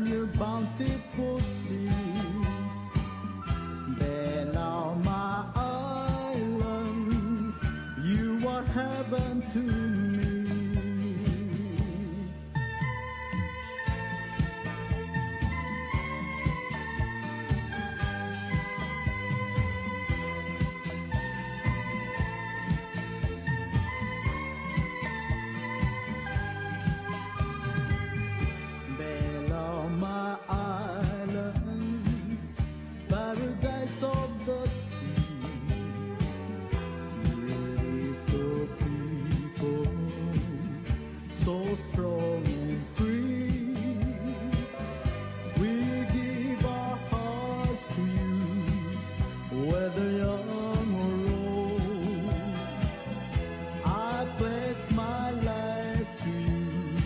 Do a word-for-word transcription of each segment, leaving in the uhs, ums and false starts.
Your bountiful sea, Belau, my island, you are heaven to me. Belau, my island, paradise of the sea, beautiful people, so strong and free. We give our hearts to you, whether young or old. I pledge my life to you,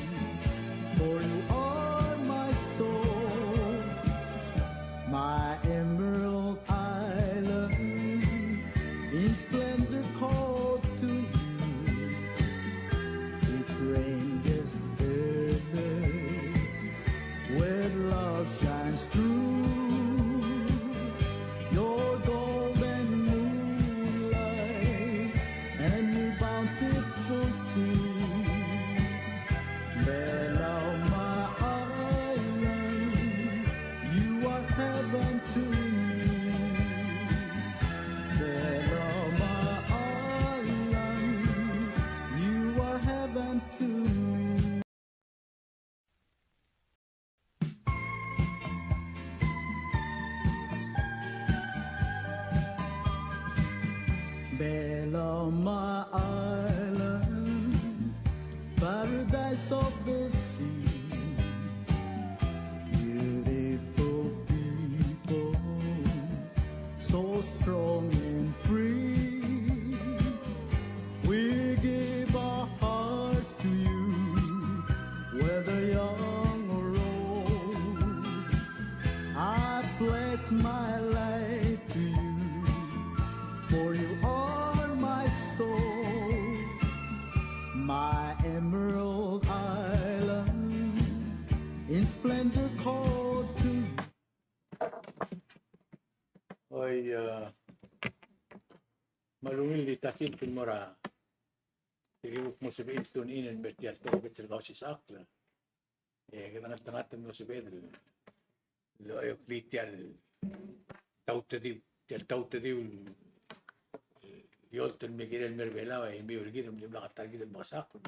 for you are my soul, my emerald island, in splendor called to you. Its ranges endless, where love shines through. Your golden moonlight and your bountiful sea, Belau, my island, you are heaven to me. Belau, my island, you are heaven to me. Belau, my island, paradise of the sea, beautiful people, so strong and free. We give our hearts to you, whether young or old. I pledge my life to you, for you are my soul, my emerald island, in splendor called to you. Oi, a, me a ungil di ta sils el mo er a tirke el kmo sebechir el tune in el mer tia el tokubets el Kausisechakl. E kede ngeltengat el mo sebeched el oeoklii tia el tautediu, tia el tautediu el eolt el me kirel el mer Belau e imiu er kid el dimlak a ta er kid el mekesakl.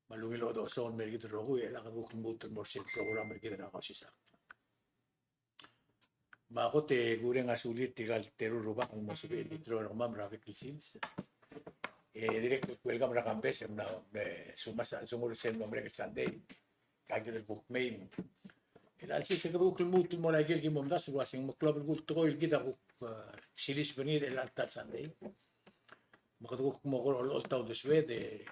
Me a ungil chodechosong el mer kid el rokui, e chelecha kede kuk lmuut el mo er sel program er kid er a Kausisechakl. Me a kot e kureng a sulir tirka el teru el rubak el mo sebechir el di teru er kemam er a bek el sils. E dirrek el welcome er a Kambes e mla, me sumas a, sel mo merek el Sunday. Ka kid el kuk mei. E a chelsel se kede kuk lmuut el mo er a ikel ki momdasu el uaseng meklou a belkul tekoi el kid a kuk, e, siliseb er ngii er chelecha el ta el Sunday. Me kede kuk mo kora oltaut el sued e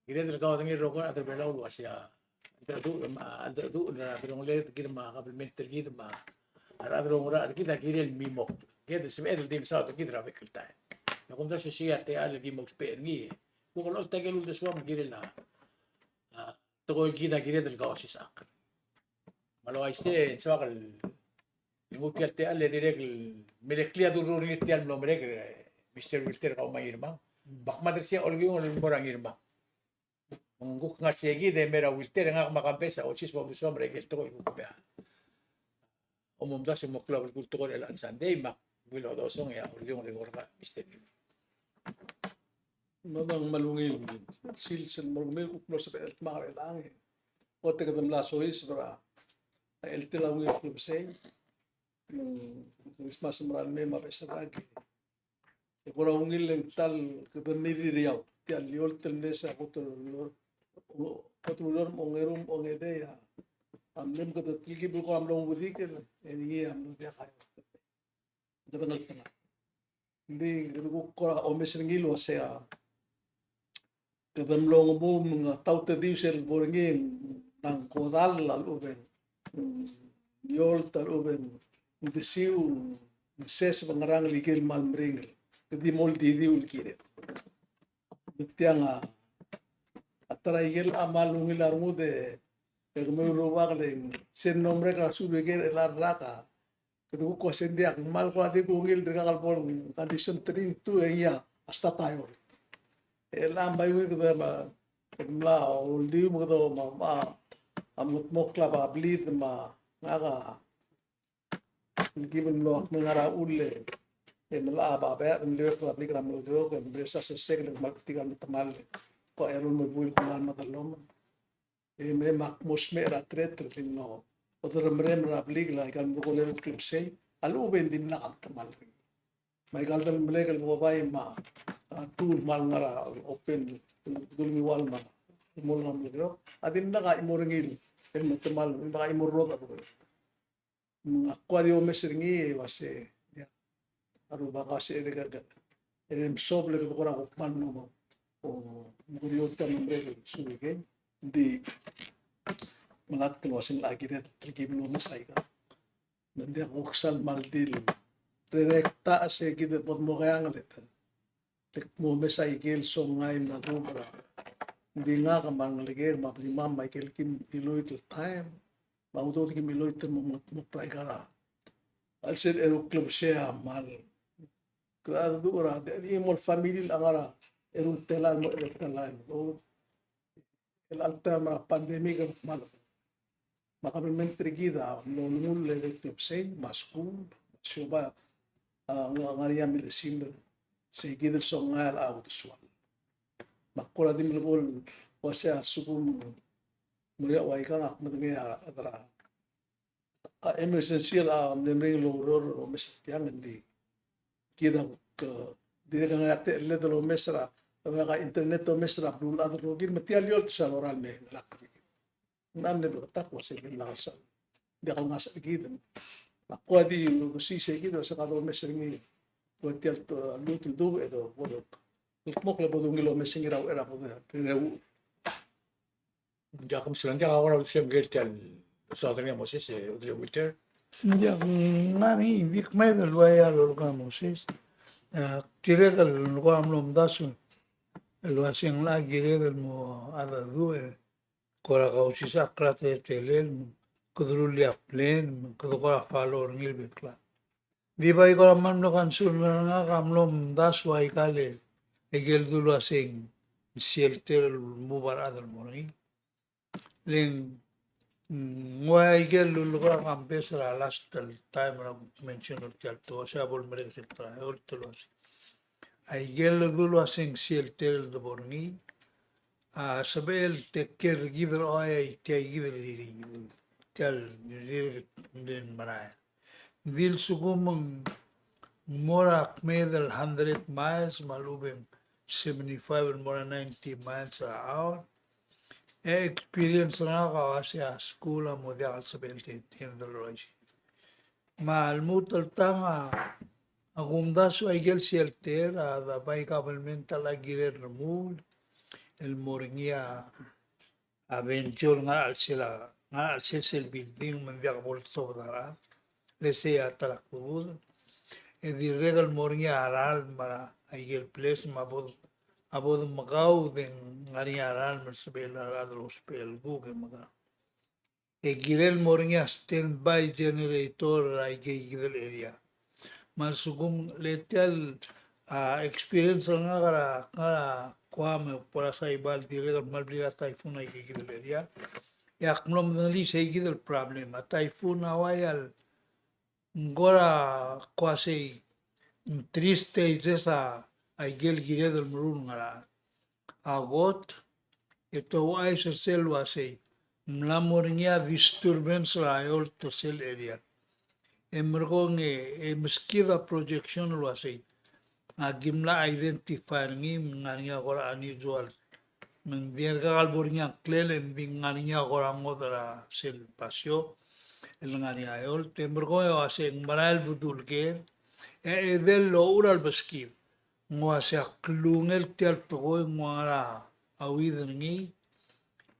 kired el kaodengei el rokui el chad er a Belau el uasei a cheldecheduch, me a cheldecheduch er a delongeled er kid me a kabelment er kid me a rechad er a oungerachel er kid a kirel el mimokl. Kede sebeched el di mesaod er kid er a bek el taem. Me a kumdasu sei a techall el ki mo ousbech er ngii. Kuk olecholt a ikel uldesuam el kirel a, a, tekoi el kid a kired el kausisechakl. Me a le uaisei e ng soak el nguu tia el techall e dirrek el melekoi a durruul er ngii er tia el mlo merek, e, Mister Wilter Kaumang Ngirmang. Bak mad er sei a olkiung el mo er a Ngirmang. Me ng kuk ngar sei kid e mer a Wilter e ngak me a Kambes a olsiseb a uldesuam er a ikel tekoi el kuk mei a omomdasu el mo klou a belkul tekoi er chelecha el Sunday, me ak ungil chodechosong e a olkiung el mo er ngak, Mister Ngirmang. Me a dang me a ungil sils el mo er kemiu el kuk mlo sebechel el dmak er chelechang. Kot e kede mla soiseb er a eltel a ungil klebesei. Mm, Christmas me a mei me a beches er a ki. E kora ungil e ng ta el kede mirireau. Tia el eolt el mesa kot el ureor, kot el ureor me a ongeru me a ongedei a mle me kede telkib el kora mlo nguu a dikel, e ngii a mlo diak a eolt. Kede ngeltengat. Ng di kede kuk kora omes er ngii el uasei a kede mlo nguu me ng tautediu sel bo er ngii e ng kodall a lechub e ng eolt a lechub e ng desiu, ng seseb e ngerang el ikel mal meringel. Kede di mo oldidiu el kirel. Me tiang a, a ta er a ikel a mal ungil a rengud e E kemiu el rubak le sel mlo merek er a Surigei er chelecha el rak a, kede kuk ua se ng diak, ng kmal kora di kungil dirkak el bo el condition three, two e ngii a start a eou. E chelecha me a ungil kede me, kede mla oldiu me kede me a, a mengetmokl a blid me a ngak a Given el mlo ngar er a uchul e mla er a babier, e mle er a blik er a Melekeok, e mle sa sesek el kmal betik a metemall. Ko eru el mo buil kmal medelom. E me ak mo smecher a threat el kmo, oderemrem er a blik el aika el mlo ko el klebesei a lechub e ng dimlak a metemall. Me aika el delmelek el bo bai me a, a tu el kmal ngar er a open, dul ngiwal me a chimo el ngar er a Melekeok a dimlak a chimo er ngii el metemall, dimlak a chimo el rodech. Me ak kuk di omes er ngii e ua se, ia, a rubak a se er a, er a mesobel e kede kora kuk kmal mlo mo, o, mo kede oltiang el merek el Surigei. Ng di melatk el ua se ng locha kired el ki mlo omes aika. Me ng diak kuk sal kmal di el, rerek ta se kid a bo dmo keang el ta. Te kmo omes aike el songai me a dubech er a, ng di ngak me a rengelekek me a blimam me aike el kim iloit el taem, me a udoud el kim iloit el mo mengetmokl er aika er a chelsel eru el klebesei a kmal, kede a dubech er a, di chimo el family el ngar er a eru el telael mo eru el telael. Chelecha el taem er a pandemic e kmal, me a kabelment er kid a mlo olengull el klebesei, me a skuul, me a siobai a, a, ngar er ngii a milechesii, sei kid el songai el uldesuel. Me ak kora di melekoi el ua se a lsekum ng mera el ua ikang, ak medengei a, a, a emergency el a mle meringel el oureor el omes er tiang, ng di kid a kuk, e, dirrek el ngar er ngii a techelled el omes er a, e, a internet el omes er a beluulechad el rokir, me tia el eolt sel lorael el me ngelakl er kid. Ng mle bleketakl el ua se ng diak el ngasech er kid. Me ak kuk di ulsiich sei kid el ua se kede omes er ngii, ua tia el, e, lmuut el dubech e de bo de, el kmo kede bo dungil omes er ngii er a uchei er a bo de, e, Diak, me sulang, diak a kora ulsiam ngike el tia el soad er ngii a Moses, e, Audrey Winter. Diak, ng ngar er ngii, di kmeed el ua ia el lolekoi a Moses. E, tirke el kora mlo omdasu el ua se ng locha kired el mo a dedu e kora kausisechakl er a teletelel, me kede rullii a plan, me kede kora follow er ngii el bek el Di bai kora mle concern er ngak a mlo omdasu aika el, aike el dulu a se ng shelter el mo er a rechad el mo er ngii. Le ng, mm, ng ua aike el lulekoi a campus er a last el time er a kuk mention er tia el tekoi, se a bo lemerek er tia el tekoi, el ua se aike el dulu a se ng shelter el de bo er ngii a sebechel el take care er kid el, oi, tia kid el, tia el, tia el merael. Ng di lsekum ng mo er a kmeed el hundred miles me a lechub e ng seventy-five el mo er a ninety miles a hour. E experience er ngak a ua se a skuul a mo diak el sebechel el handle er a uaisei. Me a lmuut el tang a kumdasu aike el shelter a, a bai government a locha kired el remuul el mo er ngii a a venture el ngar er a chelsel a, ngar er a chelsel sel building me ng diak bo ltobed a rechad. Le sei a ta er a klukuk. E dirrek el mo er ngii a ralm er aike el place me a bo, a bo de mekau e ng ngar er ngii a ralm el sebechel a rechad el ousbech el kuk e mekau. E kirel mo er ngii a standby generator er aike, aike el area. Me a lsekum le tia el, a, experience er ngak er a, ngak er a Guam me Port Saipan, dirrek el kmal blir a typhoon aike, aike el area. E ak mlo medengelii sei kid el problem. A typhoon a ua ia el ng kora kua sei ng three stages a, aike el kired el meruul ngar er a a kot, e te ouchais er sel ua sei ng mla mo er ngii a disturbance er a eolt er sel area. E merekong e, e meskid a projection el ua sei a ki mla identify er ngii me ng ngar er ngii a kora unusual. Me ng di er kak el bo er ngii a ngklel e ng di ngar er ngii a kora ngodech er sel basio el ngar er ngii a eolt. E merekong e ua sei ng merael el bedul ker, e edei el locha er a lebeskid. Ng ua se a klungel tia el tekoi ng ua ngera a uid er ngii,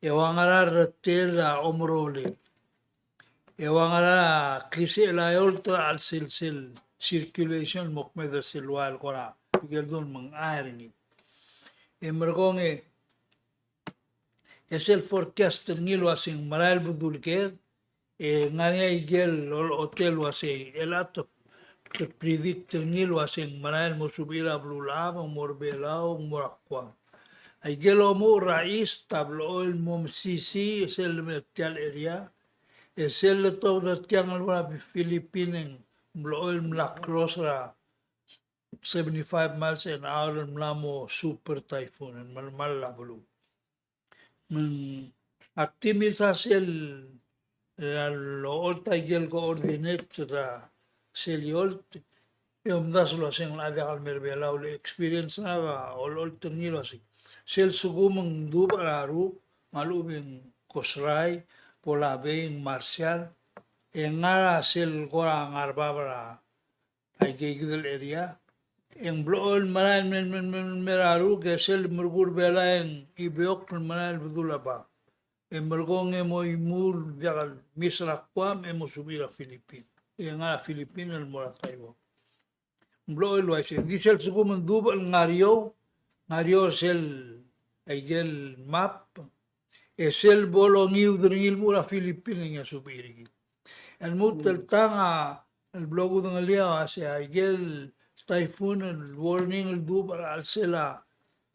e ua ngera a rretel er a omerolel, e ua ngera a klisichel a eolt er a chelsel sel circulation el mo kmeed er sel ua el kora ikel dul mengai er ngii. E merekong e e sel forecast er ngii el uasei ng merael bedul ked, e ng ngar er ngii a ikel olechotel el uasei, el a te, te predict er ngii el uasei ng merael mo subechir a beluulechad, ng mo er a Belau, ng mo er a Guam. A ikel omuchel er a east a blechoel mo mesisiich, e sel lemei er tia el area, e sel letobed er tiang el mo er a Philippine e ng blechoel mla cross er a seventy-five miles an hour el mla mo super typhoon, el mla, mla er a beluu. Me ng a team el sel, e, a locholt a ikel coordinate er a sel eolt, e omdasu el uasei ng locha diak el mei er a Belau, le experience er ngak a olecholt er ngii el uasei sel sekum ng dubech er a Ruk, me a lechub e ng Kosrae, Ponape, Marshall, e ngar er a sel kora ngar er a bab er a aike, aike el area. E ng blechoel merael el mei, mei, mei, mei er a Ruk, e sel merekul er a Belau e ng Ibeok el merael bedul a bab. E merekong e mo imuul, diak el miss er a Guam, e mo subechir a Philippine. E ngar er a Philippine el mo er a Taiwan. Ng blechoel el uaisei. Ng di sel sekum ng dubech el ngar er eou, ngar er eou er sel aike el map, e sel bo longiud er ngii el mo er a Philippine e ng subechir er kid. El lmuut el tang a, el bla kudengelii a uasei a ikel typhoon el warning el dubech er a chelsel a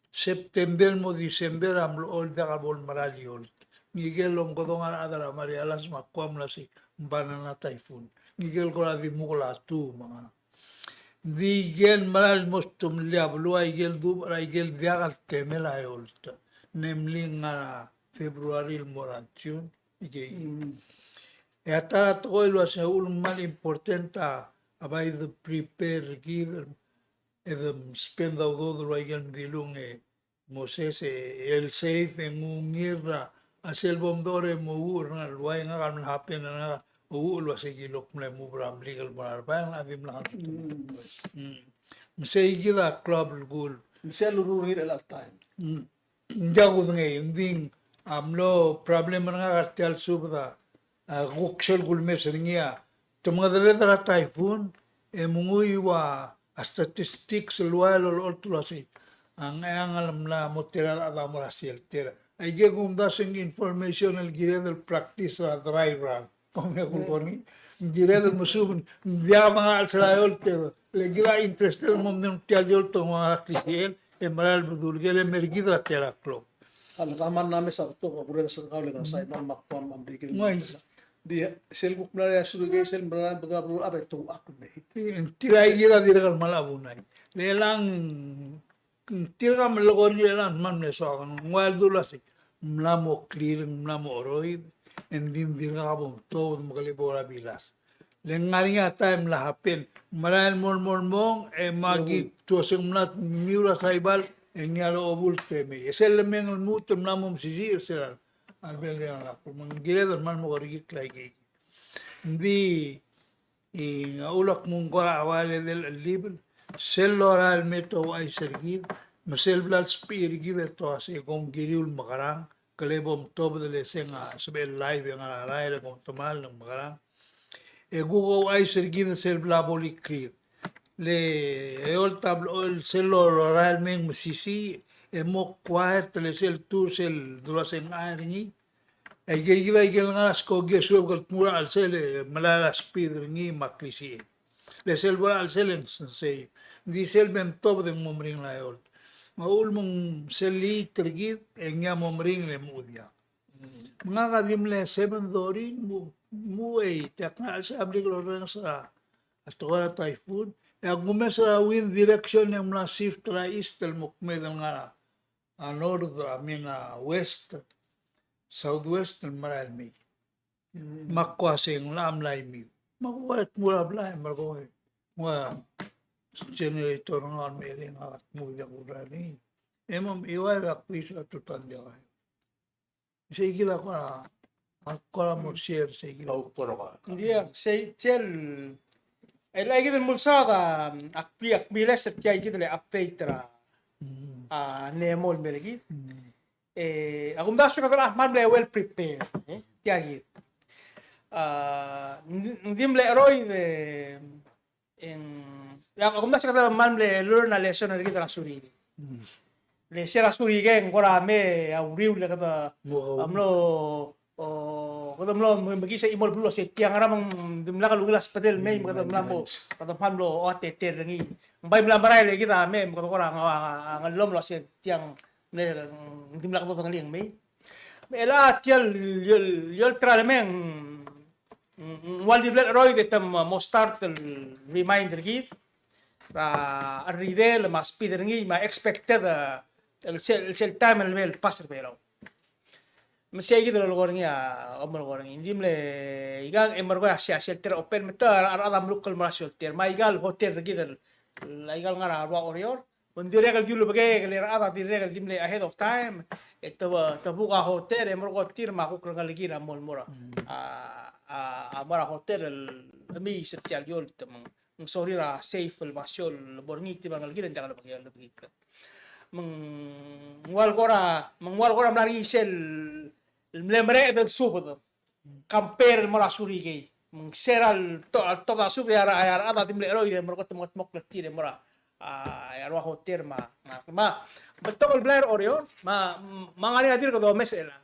September el mo December a mlo diak a bo lemerael el eolt. Ngike el omkedong a rechad er a Marianas me a Guam el uasei ng banana typhoon. Ngike el kora di mukul a tu me a Ng di ikel merael el mo stemellii a beluu a ikel dubech er a ikel diak el temel a eolt. Namely ngar er a February el mo er a June, ikei. Mm. E a ta er a tekoi el uasei a uchul me ng kmal important a, a bai de prepare er kid, e de spend a udoud el ua ikel mdilung e Moses, e, el safe, e ng ungil er a, a sel bo mdechor e mo uchul er ngak el uai ngak a mla happen er ngak a uchul el uasei ki lok mla move er a Merikel el mo er a Rebaeng a di mla. Mm. Mm. Me sei kid a club el kul. Me sel urur er ngii er chelecha el taem. Mm. Ng diak kudengei, ng di a mlo problem er ngak er tia el subed a, a, kuk sel kulemes er ngii a, te mengedereder a typhoon, e menguiu a statistics el ua el olecholt el uasei a Ngcheangel a mla mo tela el chad a mo er a shelter. Aike kumdasu ng information el kired el practice er a dry run. Kom e kuk kora ngii, ng kired el mesuub, ng diak a ngar er a chelsel a eolt e, le kid a interested el mo mdengei tia el eolt e ng ua ngera klisichel, e merael el bedul ker, e mer kid er a tela el klok. A le kmal mla mes a betok a kurenges er kau el ngar er a Saipan me a Guam me a Merikel. Ng uaisei. Di sel kuk mla er a survey sel mla er a bedul a betok a kmei. Ng tirka kid a dirrek el kmal a bunai. Le chelechang ng tirka a melekoi er ngii er chelechang a kmal mle soak, ng ua el dul a sei, ng mla mo clear, ng mla mo cheroid, e ng di dirkak bo mtobed me kele bo er a bilas. Le ng ngar er ngii a taem el mla happen, merael el mo, mo, mo, e me aki tuoseng mla mimiu er a Saibal, e ngii a lobult e mei. E sel lemei e ng lmuut el mla mo mesisiich er sel a, a rebellion a lak, me ng kired el kmal mo kerekikl aikei. Ng di e a uchul a kmo ng kora ua el edei el chelibel, sel lorael el mei e te ouchais er kid, me sel bla lsbechir er kid e te uasei kom kiriu el mekerang, kele bo mtobed el se ng sebechel live e ngar er a rael e kom temall e ng mekerang. E kuk ouchais er kid sel bla bo lekrir. Le eolt a blechoel sel lorael el mei e ng mesisiich, e mo quiet, le sel tur sel dula se ng chai er ngii, e aike kid a ikel ngar er a skoki e suebek el tmuu er a chelsel e melai a speed er ngii me a klisichel. Le sel bo er a chelsel e ng sei. Ng di sel bo mtobed e ng mo meringel a eolt. Me a uchul me ng sel liit er kid e ngii a mo meringel e mo diak. Me ngak a di mle seven thirty, mo, mo eight, e ak ngar er a chelsel a Merikel el orrenges er a tekoi er a typhoon. E ak kumes er a wind direction e ng mla shift er a east el mo kmeed el ngar er a a north, I mean, a west, southwest el merael el mei. Mm. Me ak uasei ng locha mla imiu. Me ak uaisei, tmuu er a blai, me ak uaisei. Ng ua generator er ngak el mei er ngii, ak tmuu e diak kurralii. E mo, e ua e ak uaisei a tutau ng diak. Sei kid a kora, a kora mo share, sei kid. Ng diak, sei, sel, el aikid el mulsaod a, ak bi, ak bi les er tia ikid el update er a, mm, a, NEMO el mei er kid. Mm. E, a kumdasu e kede kmal mle well prepared, e, tia kid. A, ng, ng di mle cheroid e, e ng, a kumdasu e kede kmal mle learn a lesson er kid er a suriul. Mm. le se er a Surikei e ng kora mei a uriul e kede mlo, o, kede mlo mekiis a chimo el beluu el uasei tiang, ngera me ng dimlak el ungil a subedel el mei, me kede mla mo, kede mla mlo oateter er ngii. Ng bai mla merael e kid a mei, me kede kora ngellom el uasei tiang, mle, ng dimlak dodengelii e ng mei. Me chelecha tia el, el, el olterau el mei, ng, ng ua di mle cheroid e te mo start el remind er kid er a ridel me a speed er ngii me a expected, eh, el sel, el sel time el mei el pass er Belau. Me sei kid el olekoi er ngii a, omelekoi er ngii. Ng di mle ikang e merkong a sel, sel ter a open me te a rechad a mluk el mo er a sel ter. Me aika el hotel er kid el, aika el ngar er a rua Oreor, me ng dirrek el di ulebekek el rechad a dirrek el di mle ahead of time e te, te buk a hotel e merkong tir me a kuk rengelekir a mo el mo er a, a, a mo er a hotel el chemiis er tia el eolt me ng sorir a safe el basio el bo er ngii, tir a rengelekir e ng diak lebekir, lebekir. Me ng ua el kora, me ng ua el kora mla er ngii sel mle mereched el subed compare el mo er a Surikei. Me ng se er a le to, a le to a subed e a, a rechad a di mle cheroid e merkong e te mengetmokl er tir e mo er a, a, a rua hotel me a, me a, me a betok el blai er Oreor me a, me a ngar er ngii a dirk domes er chelechang.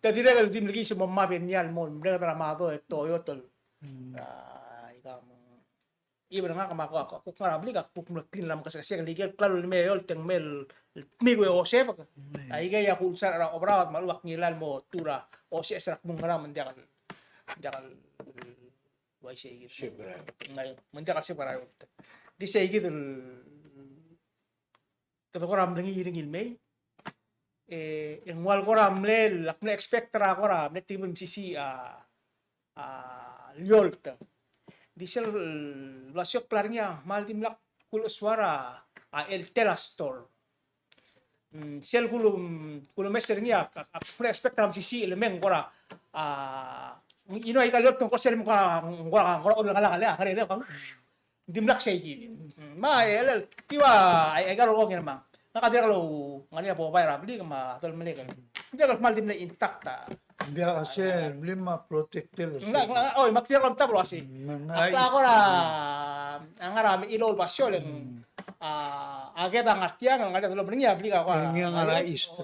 Te dirrek el di mle kiis el mo mabia el mo merek er a mado e te oiot el, a, ikang, me ng Ibel ngak me a kuk, kuk ngar er a blik a kuk mlo klin el mekesek el ikel klalo el mei a eolt e ng mei el tmik e osebek. Aikei a kulsar er a oberaod me a lechub ak ngilai el mo tur a oseches er a kmo ng ngera me ng diak el, diak el uaisei kid. Ngai, me ng diak el sebek er a eolt. Di sei kid el kede kora mle ngii er ngii el mei. E, e ng ua el kora mle, ak mle expect er a kora mle tibel mesisiich a, a, el eolt. Di sel bla siok bla er ngii a kmal dimlak kulesua er a, a, el tel a storm. Mm, sel kulu, kulu mes er ngii a, ak, ak mle expect er a mesisiich el mei e ng kora, a, you know, aika el eolt ng kora sel mei e ng kora, ng kora, ng kora, Dimlak sei kid. Me a elel, tia, ai, aika el rokui el mei. Ngak a dirrek el ngar er ngii a bo bai er a blik me a dolemelek. Ng diak el kmal di mle intact a. Ng diak a sel blim a protected. Ng, ng, oi, me ak dirrek el omtab el uasei. Ak kora, a ngar er a Mechilou el basio e le ng, a, a ked a ngar tiang, ngar er a dolemelek a blik a kora. Ng ngar er a east.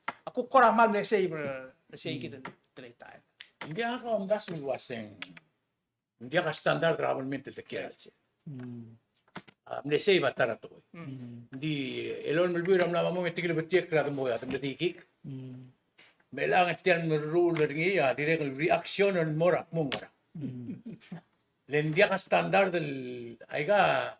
A kuk kora kmal mle sei, mle sei kid el teletael. Ng diak a omdasu el uaseng. Ng diak a standard er a government el tekial sel. A mle sei a ta er a tekoi. Ng di elolem el buil er a mla mo me te kilebetiek er a demo, a demo di kik. Me chelechang e tia el meruul er ngii a dirrek el reaction el mo er a kmo ng ngerang. Le ng diak a standard el aika,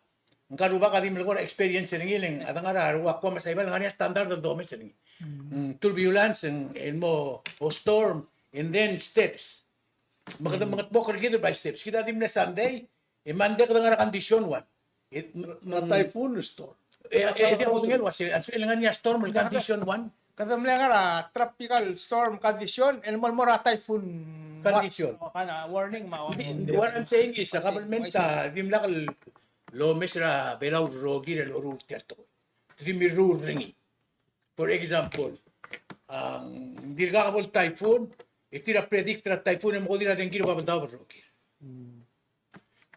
ngka el rubak a di melekoi er a experience er ngii, le ng a dengar er a rua kmo a Saibal, ngar er ngii a standard el domes er ngii. Turbulence, el mo, o storm, and then steps. Me kede mengetmokl er kid by steps. Kid a di mle Sunday, e Monday kede ngar er a condition one. E, me, me, a typhoon storm. E, e, e di a modengei el uasei, a lsekum e ng ngar er ngii a storm el condition one. Kede mle ngar er a tropical storm condition, el mo, mo er a typhoon condition. Watch, o, kind of warning me a. Di, di what I'm saying is, a government a dimlak lomes er a Belau el rokir el loruul tia el tekoi. Te di mirruul er ngii. For example, a, ng dirkak bo el typhoon, e tir a predict er a typhoon e mo ko tir a dengki er a Babeldaob el rokir.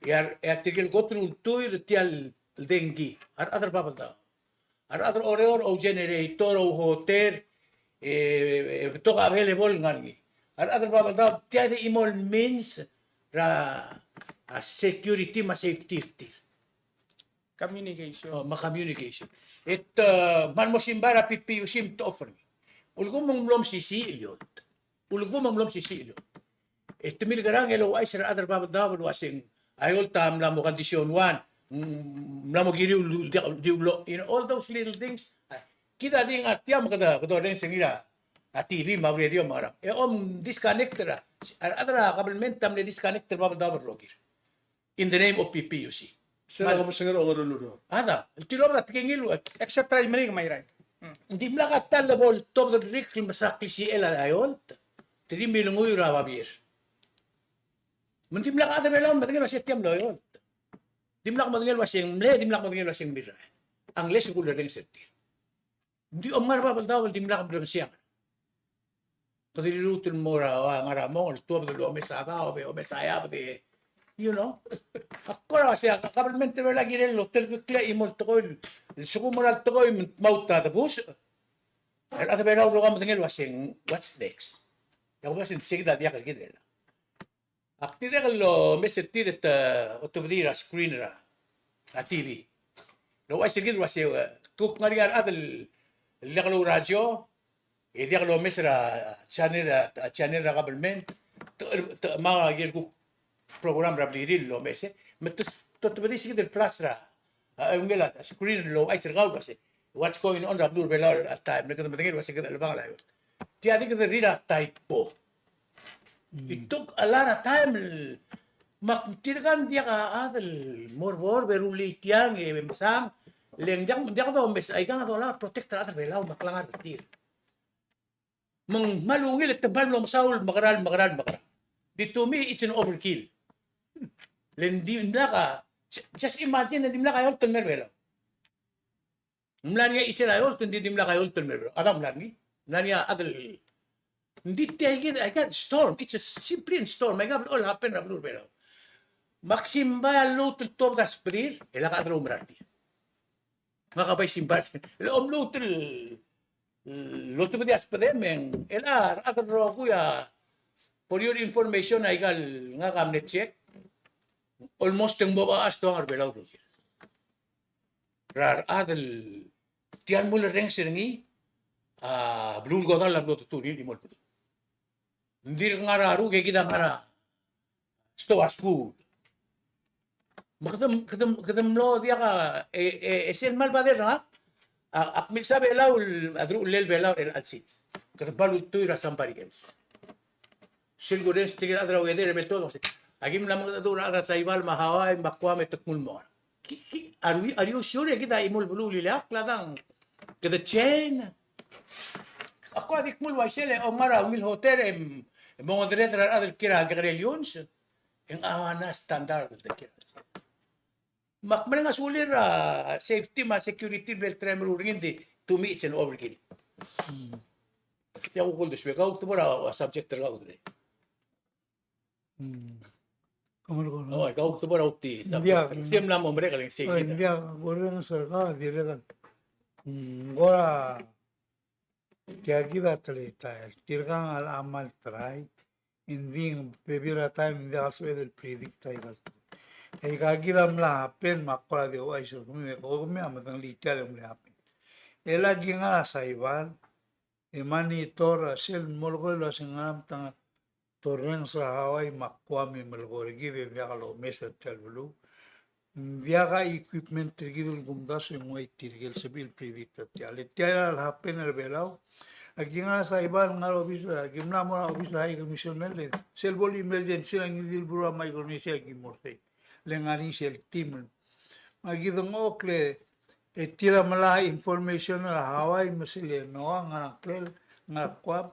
E a, e a tirke el kot el ultuil er tia el dengki, a rechad er a Babeldaob. A rechad er a Oreor a ou generator, ou hotel, e, e betok a available el ngar er ngii. A rechad er a Babeldaob, tia di chimo el means er a, a security me a safety er tir. Communication. O, me a communication. E te, e, me ng mo simbai er a PPUC me te offer er ngii. Ulekum ng mlo mesisiich el eolt. Ulekum ng mlo mesisiich el eolt. E te milekerang el ouchais er a rechad er a Babeldaob el uaseng a eolt a mla mo condition one, mm, mla mo kiriu el di, di ulo, you know, all those little things. A, kid a di ngar tia me kede, kede orrenges er ngii er a, a TV me a radio me a ngerang. E om disconnect er a, a rechad er a government a mle disconnect er a Babeldaob el rokir. In the name of PPUC. Sel a kebesengei er a ongeru el ureor. A da, el tilobed a tekingel, except er a Imeliik me a Irrai. Ng dimlak a ta el bo el tobed el rik el mesa klisichel a eolt. Te di milenguiu er a babier. Me ng dimlak a chad er a Belau el medengei el uasei tia mlo eolt. Dimlak modengei el uasei ng mle, dimlak modengei el uasei ng mirrael. Unless e kulerrenges er tir. Ng di omngar er a Babeldaob el dimlak mrengesii a ngerang. Kede riruul el mo er a, a, ngar er a mong el tuobed el omes a daob e omes a eabed e You know? Ak kora uasei a kabelment er a Belau a kirel el otelkekl a chimo el tekoi, el sekum er a tekoi me ng dmaut a debus. A rechad er a Belau a rokui a medengei el uasei, what's next? E a kumes e ng sei kid a diak el kirel. Ak dirrek el omes er tir e te otebedii er a screen er a, a T V. El ouchais er kid el uasei, e, kuk ngar er ngii a rechad el diak loureor, e diak lomes er a channel, a channel er a government, te, te, me a ikel kuk program er a blirir el omes, e, me te, te otebedii se kid el flash er a, a, ungil a screen el ouchais er kau el uasei, what's going on er a beluu er a Belau er a taem, me kede medengei el uasei kede chelebangel a eolt. Tia di kede riid a typo. It took a lot of time el, me ak tirka ng diak a chad el mo er a bo er a rullii tiang e mesang, le ng diak, diak domes, aikang a dolai a protect er a rechad er a Belau me a klengar er tir. Me ng kmal ungil e te kmal mlo mesaul el mekerang, mekerang, mekerang. Di to me, it's an overkill. Le ng dimlak a, just imagine, ng dimlak a eolt el mer a Belau. Ng mla er ngii a chisel a eolt, ng di dimlak a eolt el mer a Belau. A dang mla er ngii, mla er ngii a chad el, ng di tia kid, aika el storm, it's a simply a storm, aika el blechoel el happen er a beluu er a Belau. Me ak simbai a lluut el tuobed a sbedir, e lak a chad el oumerang er tir. Ngak a bai simbai, el omluut el, el otebedii a sbedem e ng, el a rechad el rokui a, for your information, aika el ngak a mle check, almost e ng mo oba a stoang er a Belau el rokui. Er a rechad el tia el mulerrenges er ngii, a, beluu el kodall a mlo tutu er ngii el chimo el bedul. Ng dirk ngar er a ruk e kid a ngar er a stoa skuul. Me kede, kede, kede mlo diak a, e, e, e sel kmal bother er ngak, a, ak milsa Belau el, a deruchellel Belau er chelecha el sils. Kede kmal ultuil er a somebody else. Sel kurrenges tirke el chad er a weather e Belau, aki mla mengedecheduch er a rechad er a Saipan me a Hawaii me a Guam e te kmo el mo. Ki, ki, are we, are you sure e kid a chimo el beluu el ileakl a dang? Kede change. Ak kora di kmo el uaisei le omngar er a ungil hotel e m-, e mongedecheduch er a rechad el kiei er a kekerei el iungs, e ng a ua ngera standard el kiei er a Me ak mereng a sulir a safety me a security el bla lemeruul er ngii, ng di to me it's an overkill. Ia kuk uldesuek, kau tebor a subject er kau today. Oh, kau tebor a uti. Ng diak, ng diak, kora Tia kid a teletael, tirka a locha kmal try, e ng di bebil er a taem e ng diak el sebeched el predict aika el. Aika kid a mla happen me ak kora di ouchais er kemiu, e kemiu a medengelii tia el mle happen. E le aki ngar er a Saipan, e monitor er sel molekoi el uasei ngera me te ngar Torrenges er a Hawaii me a Guam e melekoi er kid e diak lomes er tia el beluu. Ng diak a equipment er kid el kumdasu e ng uai tirke el sebechir el predict er tia. Le tia el happen er a Belau. Aki ngar er a Saipan, ngar er a obis er a, aki mla mo er a obis er a High Commissioner le sel bo el emergency er a ngii di el beluu er a Micronesia aki mo er sei. Le ngar er ngii sel team. Me aki dengchokl e e tir a melai a information er a Hawaii me sel NOAA, ngar er a ngklel, ngar er a Guam.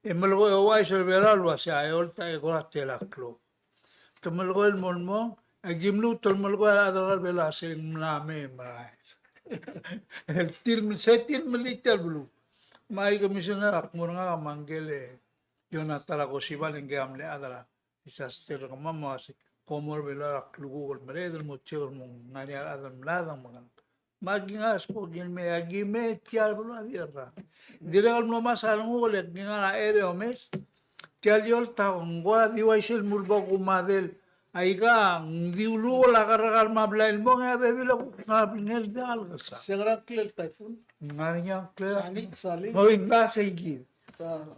E melekoi ouchais er a Belau el uasei a eolt a eko er a tela el klok. Te melekoi el mo el mong, e aki mluut el melekoi a rechad er a Belau a se ng mla mei e merael. Tir me, se tir me melilt tia el beluu. Me a High Commissioner a kmo er ngak a me ngke el Jonathan Rakosiban, ngke a mle chad er a disaster er kemam, me a se, kom mo er a Belau er a klukuk el mereched el mo check el mo ngar er ngii a rechad el mlad me ngak. Me aki ngar er a skoki el mei, aki mei, tia el beluu a di cherrang. Dirrek el mlo mesa a renguk el aki ngar er a area el omes. Tia el eolt a ng kora di uaisei el mo er a bo kumadel. Aika ng di ulukel a kerrekar me a blai el mong e a bebil a kuk ngar er ngii el diak el kesai. Se ngera ngklel typhoon? Ng ngar er ngii a ngklel. Sally, Sally. Oi, ng ngar er sei kid.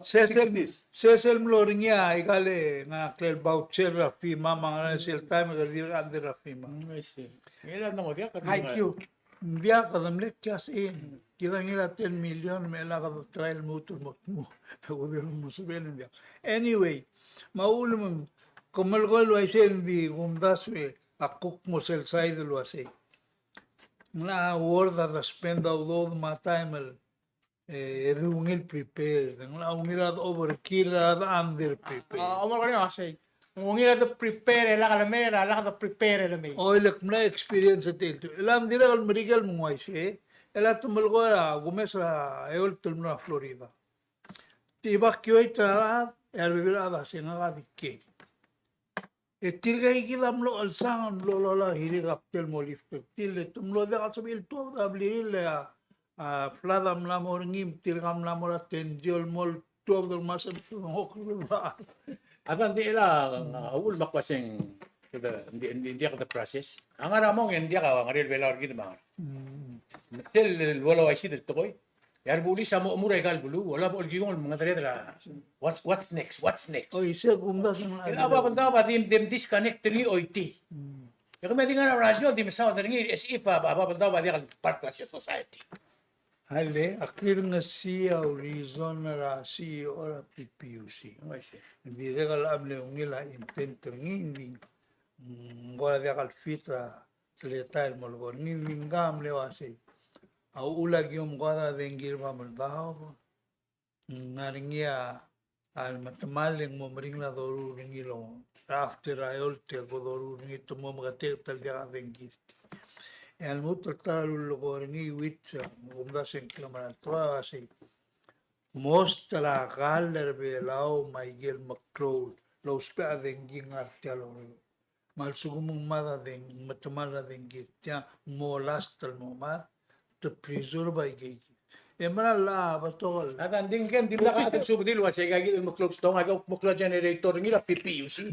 Se sel, se sel mlo er ngii a ikal e ngar er a ngklel voucher er a FEMA me a ngar er sel taem e kede dirk under er a FEMA. Mm, I see. Ngera ng mo diak, kede I Q. Ng diak, kede mle cash in. Kid a ngii er a ten million me chelecha kede try el lmuut el mo tmuu. Kede mo sebechel ng diak. Anyway, me a ulekum, ke melekoi el uaisei ng di kumdasu e a kuk mo sel side el uasei ng locha worth a de spend a udoud me a taem el e, e de ungil prepared. Ng locha ungil a de overkill, a de under prepared. A, a, omko er ngii a uasei. Ng ungil a de prepare e lak lemei, e lak de prepare e lemei. Oi, le ak mla experience er tia el. Elam dirrek el Merikel me ng uaisei. Elam te melekoi er a kumes er a eolt el mlo er a Florida. Te evacuate er a rechad, e a rebebil er a rechad a se ngak a di kiei. E tirka kid a mlo chelsang, mlo lola, hirik a btel mo lift er tir, le te mlo diak el sebechir el tuobed a blirir, le a, a flood a mla mo er ngii, me tirka a mla mo er a tension, mo tuobed el ngmasech el ngok el ba. A ta ng di el a, a uchul me ak uaseng, kede, ng di, ng di, ng diak the process. A ngar er a mong e ng diak a ngar er a Belau er kid me a ngar. Mm. Sel bo louaisid el tekoi. E a rebulis a mo chemur aika el beluu, olab a olkikong el mengedereder er a, what's, what's next, what's next? Oi, se kumdasu ng. El a Babeldaob a di, di disconnect er ngii oiti. Mm. E kemiu a di ngar er a radio, di mesaod er ngii, as if a, a Babeldaob a diak el part er a society. Alii, a kirrengesii a reason er a C E O er a P P U C. Oh, I see. Ng dirrek el mle ungil a intent er ngii, ng di, mm, ng kora diak el fit er a teletael el mo lekong. Ng di, ng di mkang a mle uasei. A uchul a ki omko a dengki er a Babeldaob, ng ngar er ngii a, a metemall e ng mo meringel a doruul er ngii el, after a eolt e bo doruul er ngii, te mo meketeket el diak a dengki. E a lmuut el ta er a lulekoi er ngii, which, a, me kumdasu e ng klemera el tekoi a uasei. Most er a kall er a Belau me aike el meklou el ousbech a dengki a ngar tia el ureor. Me a lsekum ng mad a deng, metemall a dengki er tia, ng mo last el mo mad, te preserve aike kid. E mera el a betok el. A ta ng di ngke ng dimlak a chad el subedii el uasei aika kid el meklou el stong, aika kuk meklou a generator er ngii er a P P U C.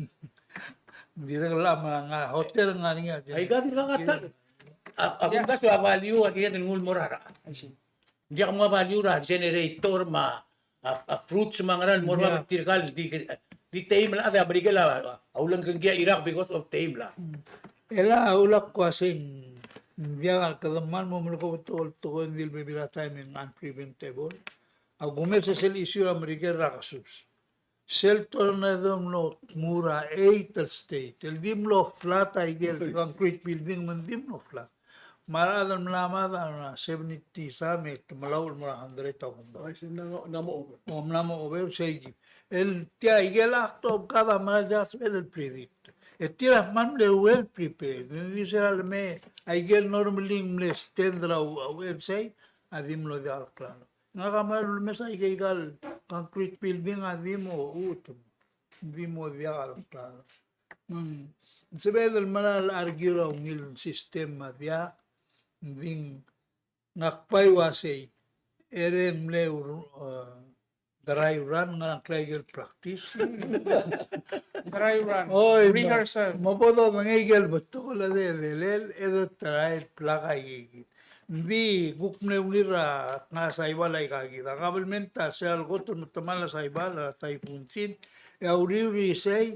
Ng dirrek el a mera, ng a hotel a ngar er ngii a generator. Aika dirkak a ta. A, a kumdasu a value a kired el nguu el mo er a rechad. I see. Ng diak mo value er a generator me a, a, a fruits me a ngera el mo er bab er tirka el di, di teim el chad e a Merikel a, a ulengkengkii a Iraq because of teim el chad. Mm. El a ulak uasei ng diak a kede mal mo melekoi a betok el tekoi, ng di le bebil er a taem e ng unpreventable. A kumes e sel issue er a Merikel er a kesus. Sel tornado el mlo tmuu er a eight el state, el di mlo flat aike el concrete building, me ng di mlo flat. Me a rechad el mla mad a seventy some, e te mla uchul el mo er a hundred a kumdasu. Oi, se ng mo, ng mo over. O mla mo over, seikid. El tia aike el act of God a mla diak el sebeched el predict. E tir a kmal mle well prepared. Ng di se er a leme, aike el normally ng mle stand er a u-, a U S A, a di mlo diak el klalo. Ngak a mera el ulemes aika el concrete building a di mo chutem. Di mo diak el klalo. Mm. Sebeched el mera el argue er a ungil system me a diak, ng di ngak bai uasei, e ng mle ur-, eh, dry run, ngar er ngii a ikel practice. Dry run. Oi, rehearsal. Me bo dodengei ikel betok el de, de, de, e de try el plak aike kid. Ng di kuk mle ungil er a ngar er a Saipan aika kid. A government a sel kot el metemall a Saipan, a typhoon Chin, e a uriul er isei,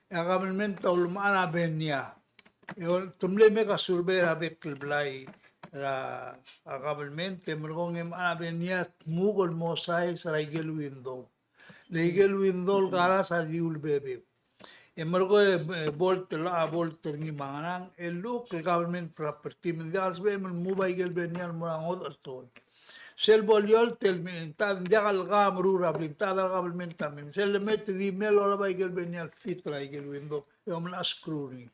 e a government a ulemechar a benia. E ol-, te mle make a survey er a bek el blai er a, a government, e merekong e mechar a benia, tmuk el mo size er aike el window. Le aike el window el karas a di ulebebeu. E merekong e, e bolt, el a bolt er ngii me a ngerang, e luk el government property, me ng diak el sebechem el move aike el benia el mo er a ngodech el tekoi. Sel bo leolt el me, ng ta, ng diak el ka meruul er a blim, ng ta, a government a mei. Sel leme te di mei el olab aike el benia el fit er aike el window, e omelecha a screw er ngii.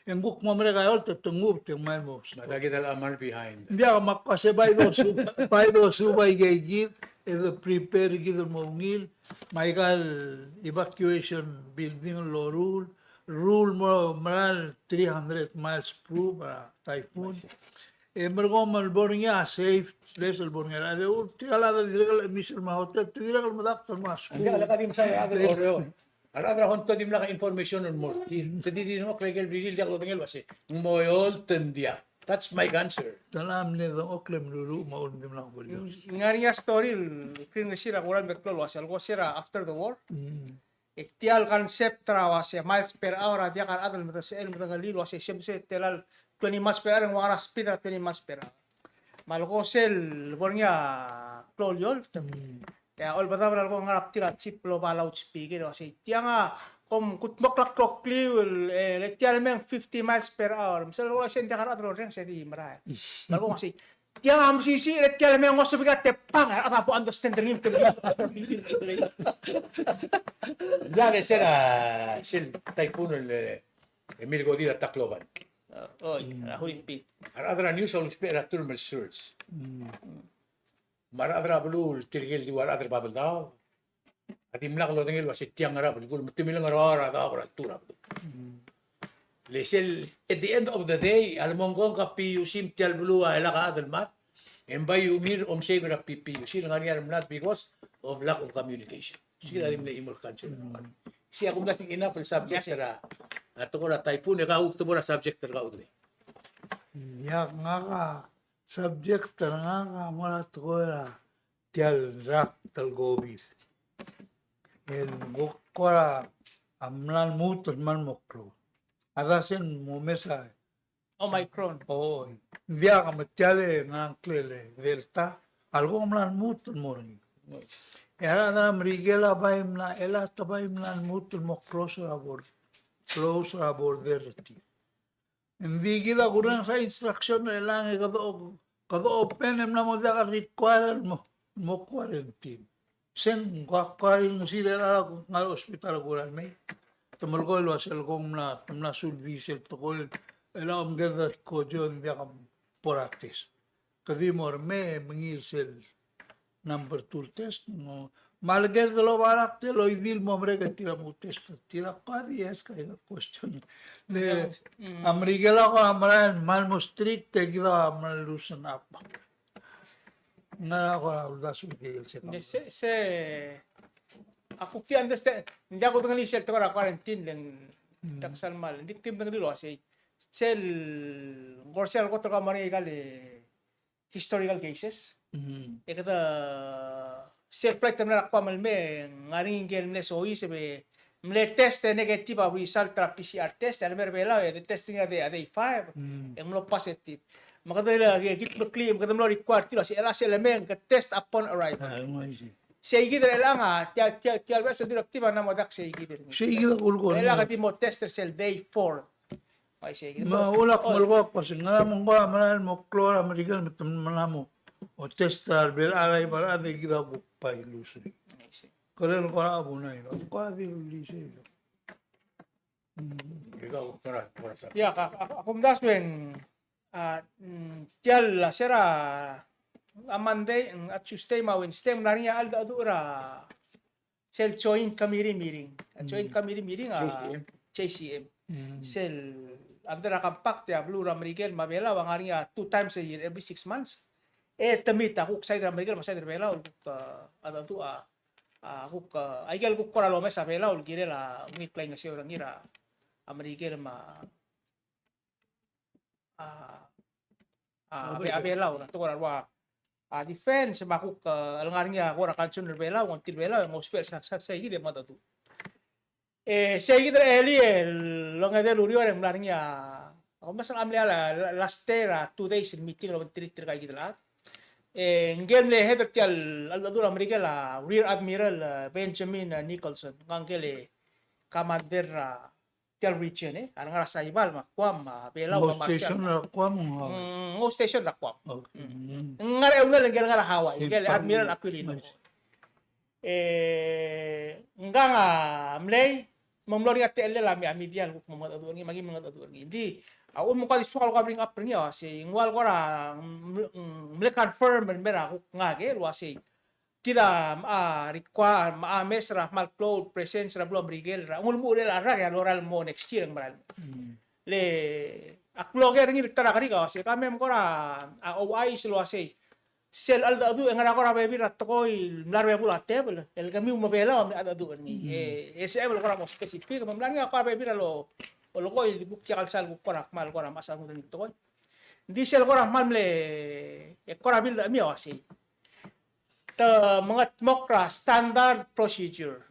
E ng kuk mo merek a eolt e te nguu e te ngmai el mo. Me a ta kid a mle behind. Ng diak, me ak uase bai dosuub, bai dosuub aike kid, e de prepare kid el mo ungil, me aika el evacuation building el loruul, ruul el mo mera el three hundred miles proof, a, typhoon. E merekong me bo er ngii a safe place el bo er ngii. A de ur, tirka el chad el dirrek el missed er a hotel, te dirrek el medakt el mo er a skuul. Ng diak, le ka di mesa a rechad er a Oreor. A rechad er a Honto a dimlak a information el mo er tir. Te di dengchokl aike el blirir, diak lodengei el uase ng mo eolt, ng diak. That's my concern. Te mla mle dengchokl e mluruch me a uchul me ng dimlak bo el eolt. Ng ngar er ngii a story el kirrengesii er a kora el meklou el uase, el ko se er a after the war. Mm. E tia el concept er a uase miles per hour a diak a rechad el medesechel, medengelii el uase se, se tela el twenty miles per hour, e ng ua ngera a speed er a twenty miles per hour. Me a leko sel bo er ngii a klou el eolt. Mm. E a Olbedab er a leko ngar er a btir a chip el oba loudspeaker el uasei, tiang a, kom kudmokl a klokliu el, e, le tia el mei ng fifty miles per hour. Me sel leko uasei ng diak a rechad el orrenges e di merael. Me a leko uasei, tiang a mesisiich, le tia el mei ng osebek a tepang, a rechad a bo understand er ngii, te merael. Diak, e se er a, sel typhoon el, e, milkodir a Tacloban. Oi, a Huipi. A rechad er a news a ousbech er a term el surge. Mm. Me a rechad er a beluu el tirke el di ua rechad er a Babeldaob a dimlak lodengei el uase tiang ngera belkul, me te mileng er a ua er a daob er a ltuu er a beluu. Mm. Le sel, at the end of the day, a le mong kong ka PUC me tia el beluu a lak a chad el mad, e ng bai umir omsei er a PPUC, le ngar er ngii a remlad because of lack of communication. Sei kid a di mle chimo el council. Sei a kumdasu e ng enough el subject er a, a tekoi er a typhoon, e kau a tekoi er a subject er kau. Ia, ngak a subject er ngak a mo er a tekoi er a tia el rak el COVID. El ko er a mla lmuut el kmal mo klou. A dang e ng mo mesa Omicron. Oi. Ng diak me tia el ngerang, klel Delta. A leko ng mla lmuut el mo er ngii. E a rechad er a Merikel a bai mla, el a te bai mla lmuut el mo close er a border. Close er a border er tir. Ng di kid a kurrenges a instruction er chelechang e kede, kede open e mla mo diak a require el mo, mo quarantine. Se ng ko, ko er ngii sel ngar er a hospital a kuk mei. Te melekoi el uasei kung mla, te mla solve sel tekoi el a omked a kojo e ng diak bo er a test. Ke di mo er mei e mengiil sel number two el test, no. Me a le kede loba er a kede loidil mo merek e tir a mo test er tir a, ko a di ask a question. Le a Merikel a ko a merael el kmal mo strict e kid a mla loosen up. Ngera ko a uldasu er tir el se. Se, se, a kuk di understand, ng diak kudengelii sel tekoi er a quarantine le ng dak sel mal, ng di kuk di medengelii el uasei. Sel, ng ko er sel kot el kmal ngar er ngii a ikal historical cases. E kede, sel flight el mla er a Guam el mei, ng ngar er ngii ngike el mle soiseb e mle test e negative a result er a PCR test, e a le mei er a Belau e de test er ngii er a day, a day five, e ng mlo positive. Me kede le, e kid meklii, me kede mlo require er tir el uasei, el a sel lemei e ng ke test upon arrival. Sei kid er chelechang a, tia, tia, tia el beches el directive a mla mo diak sei kid er ngii. Sei kid a kulekoi. El a ke di mo test er sel day four. Me a ulak melekoi a kmo se ngera me ng ko a merael el mo klou er a Merikel me te mla mo test er a rebek el chad, a bai kid a kuk bai lose. Ke le ko er a buna e ko a di lose. Ia, a, a, a kumdasu e ng, a, mm, tia el, a, se er a, a Monday, mm, a Tuesday me a Wednesday, ng mla er ngii a cheldecheduch er a sel joint committee meeting. A joint committee meeting a JCM. JCM. Sel under a compact e a beluu er a Merikel me a Belau a ngar er ngii a two times a year, every six months. E te meet a kuk side er a Merikel me a side er a Belau, kuk, a, a, a, a, kuk, a, aikel kuk kora lomes a Belau el kirel a ungil klaingeseu er ngii er a Merikel me a a, a, a Be-, a Belau, er a tekoi er a rua, a, defense, me a kuk, a, el ngar er ngii a kora concern er a Belau, ng ongtil Belau, e ng ousbech el sa, sa, sei kid e mengedecheduch. E sei kid er a elii el ongedei el ureor e ng mla er ngii a, a, ko mesa ng mle a la, la, last day er a two days el meeting el obengterir tirka kid el chad. E ngike el mle head er tia el cheldecheduch er a Merikel a Rear Admiral, a, Benjamin, a, Nicholson, ngike el commander er a tia el region, e, a lengar er a Saipan, me a Guam, me a Belau, me a Marshall. Station er a Guam, a? Mm, ng station er a Guam. Okay. Mm. Ng ngar er a eungel, ngike el ngar er a Hawaii, ngike el Admiral Aquilino. E, ngkang a mlei, me ng mlo er ngii a techellel a me-, a media el kuk mo mengedecheduch er ngii, me aki mengedecheduch er ngii. Ng di, a, um, ko a di soak el ko bring up er ngii, a, sei, ng ua el kora, mm, mm, mle confirm el mei er a kuk ngak el uasei kid a, a, require, a, mesa er a kmal klou el presence er a beluu er a Merikel er a, ng ulemuchel a rak e a lorael el mo next year e ng merael el mo. Mm. Le, a kloker er ngii el ta er a kerik a uasei, ka mei me kora, a, ouchais el uasei, sel cheldecheduch e ngera kora bebil er a tekoi el mla er a bebul a tebel, el kemiu me a Belau a mle cheldecheduch er ngii. Mm. E, e sebechem el kora mo specific, me ng mla er ngii a kora bebil er a lo, olekoi el kuk tia el sal kuk kora kmal kora mechas a lmuut er ngii el tekoi. Ng di sel kora kmal mle, e kora build er kemiu a uasei, te mengetmokl er a standard procedure.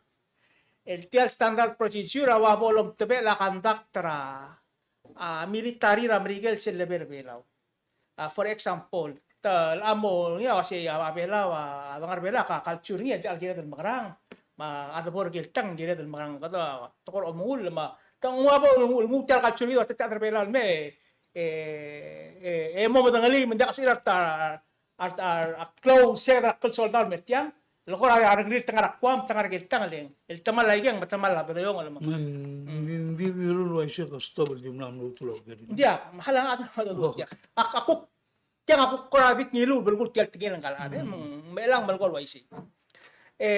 El tia el standard procedure a ua bo lomtebechel a conduct er a, a, military er a Merikel sel lebo er a Belau. A, for example, te locha mo er ngii a uasei a, a Belau, a, a dengar er a Belau, a culture er ngii a diak el kired el mekerang, me a debo er a keltang a kired el mekerang, kede, te kora omengull, me te ng ua bo lenguu tia el culture er ngii, te tia el chad er a Belau el mei, e, e, e mo medengelii, me ng diak a sebechir a ta a, a, a klou, se er a klou el soldau el mer tiang, el kora a rengrir te ngar er a Guam, te ngar er a keltang, le ng, el temall a ikeng, me temall a deleuiong, el me. Me ng di, di, di ruul el uaisei e ke stop el di mla mluut el oker. Ng diak, me a le ng, a, a, a kuk, tiang a kuk kora bit ngiluu el belkul tia el tekingel ngka el chad, e, me ng, me chelechang me lekoi el uaisei. E,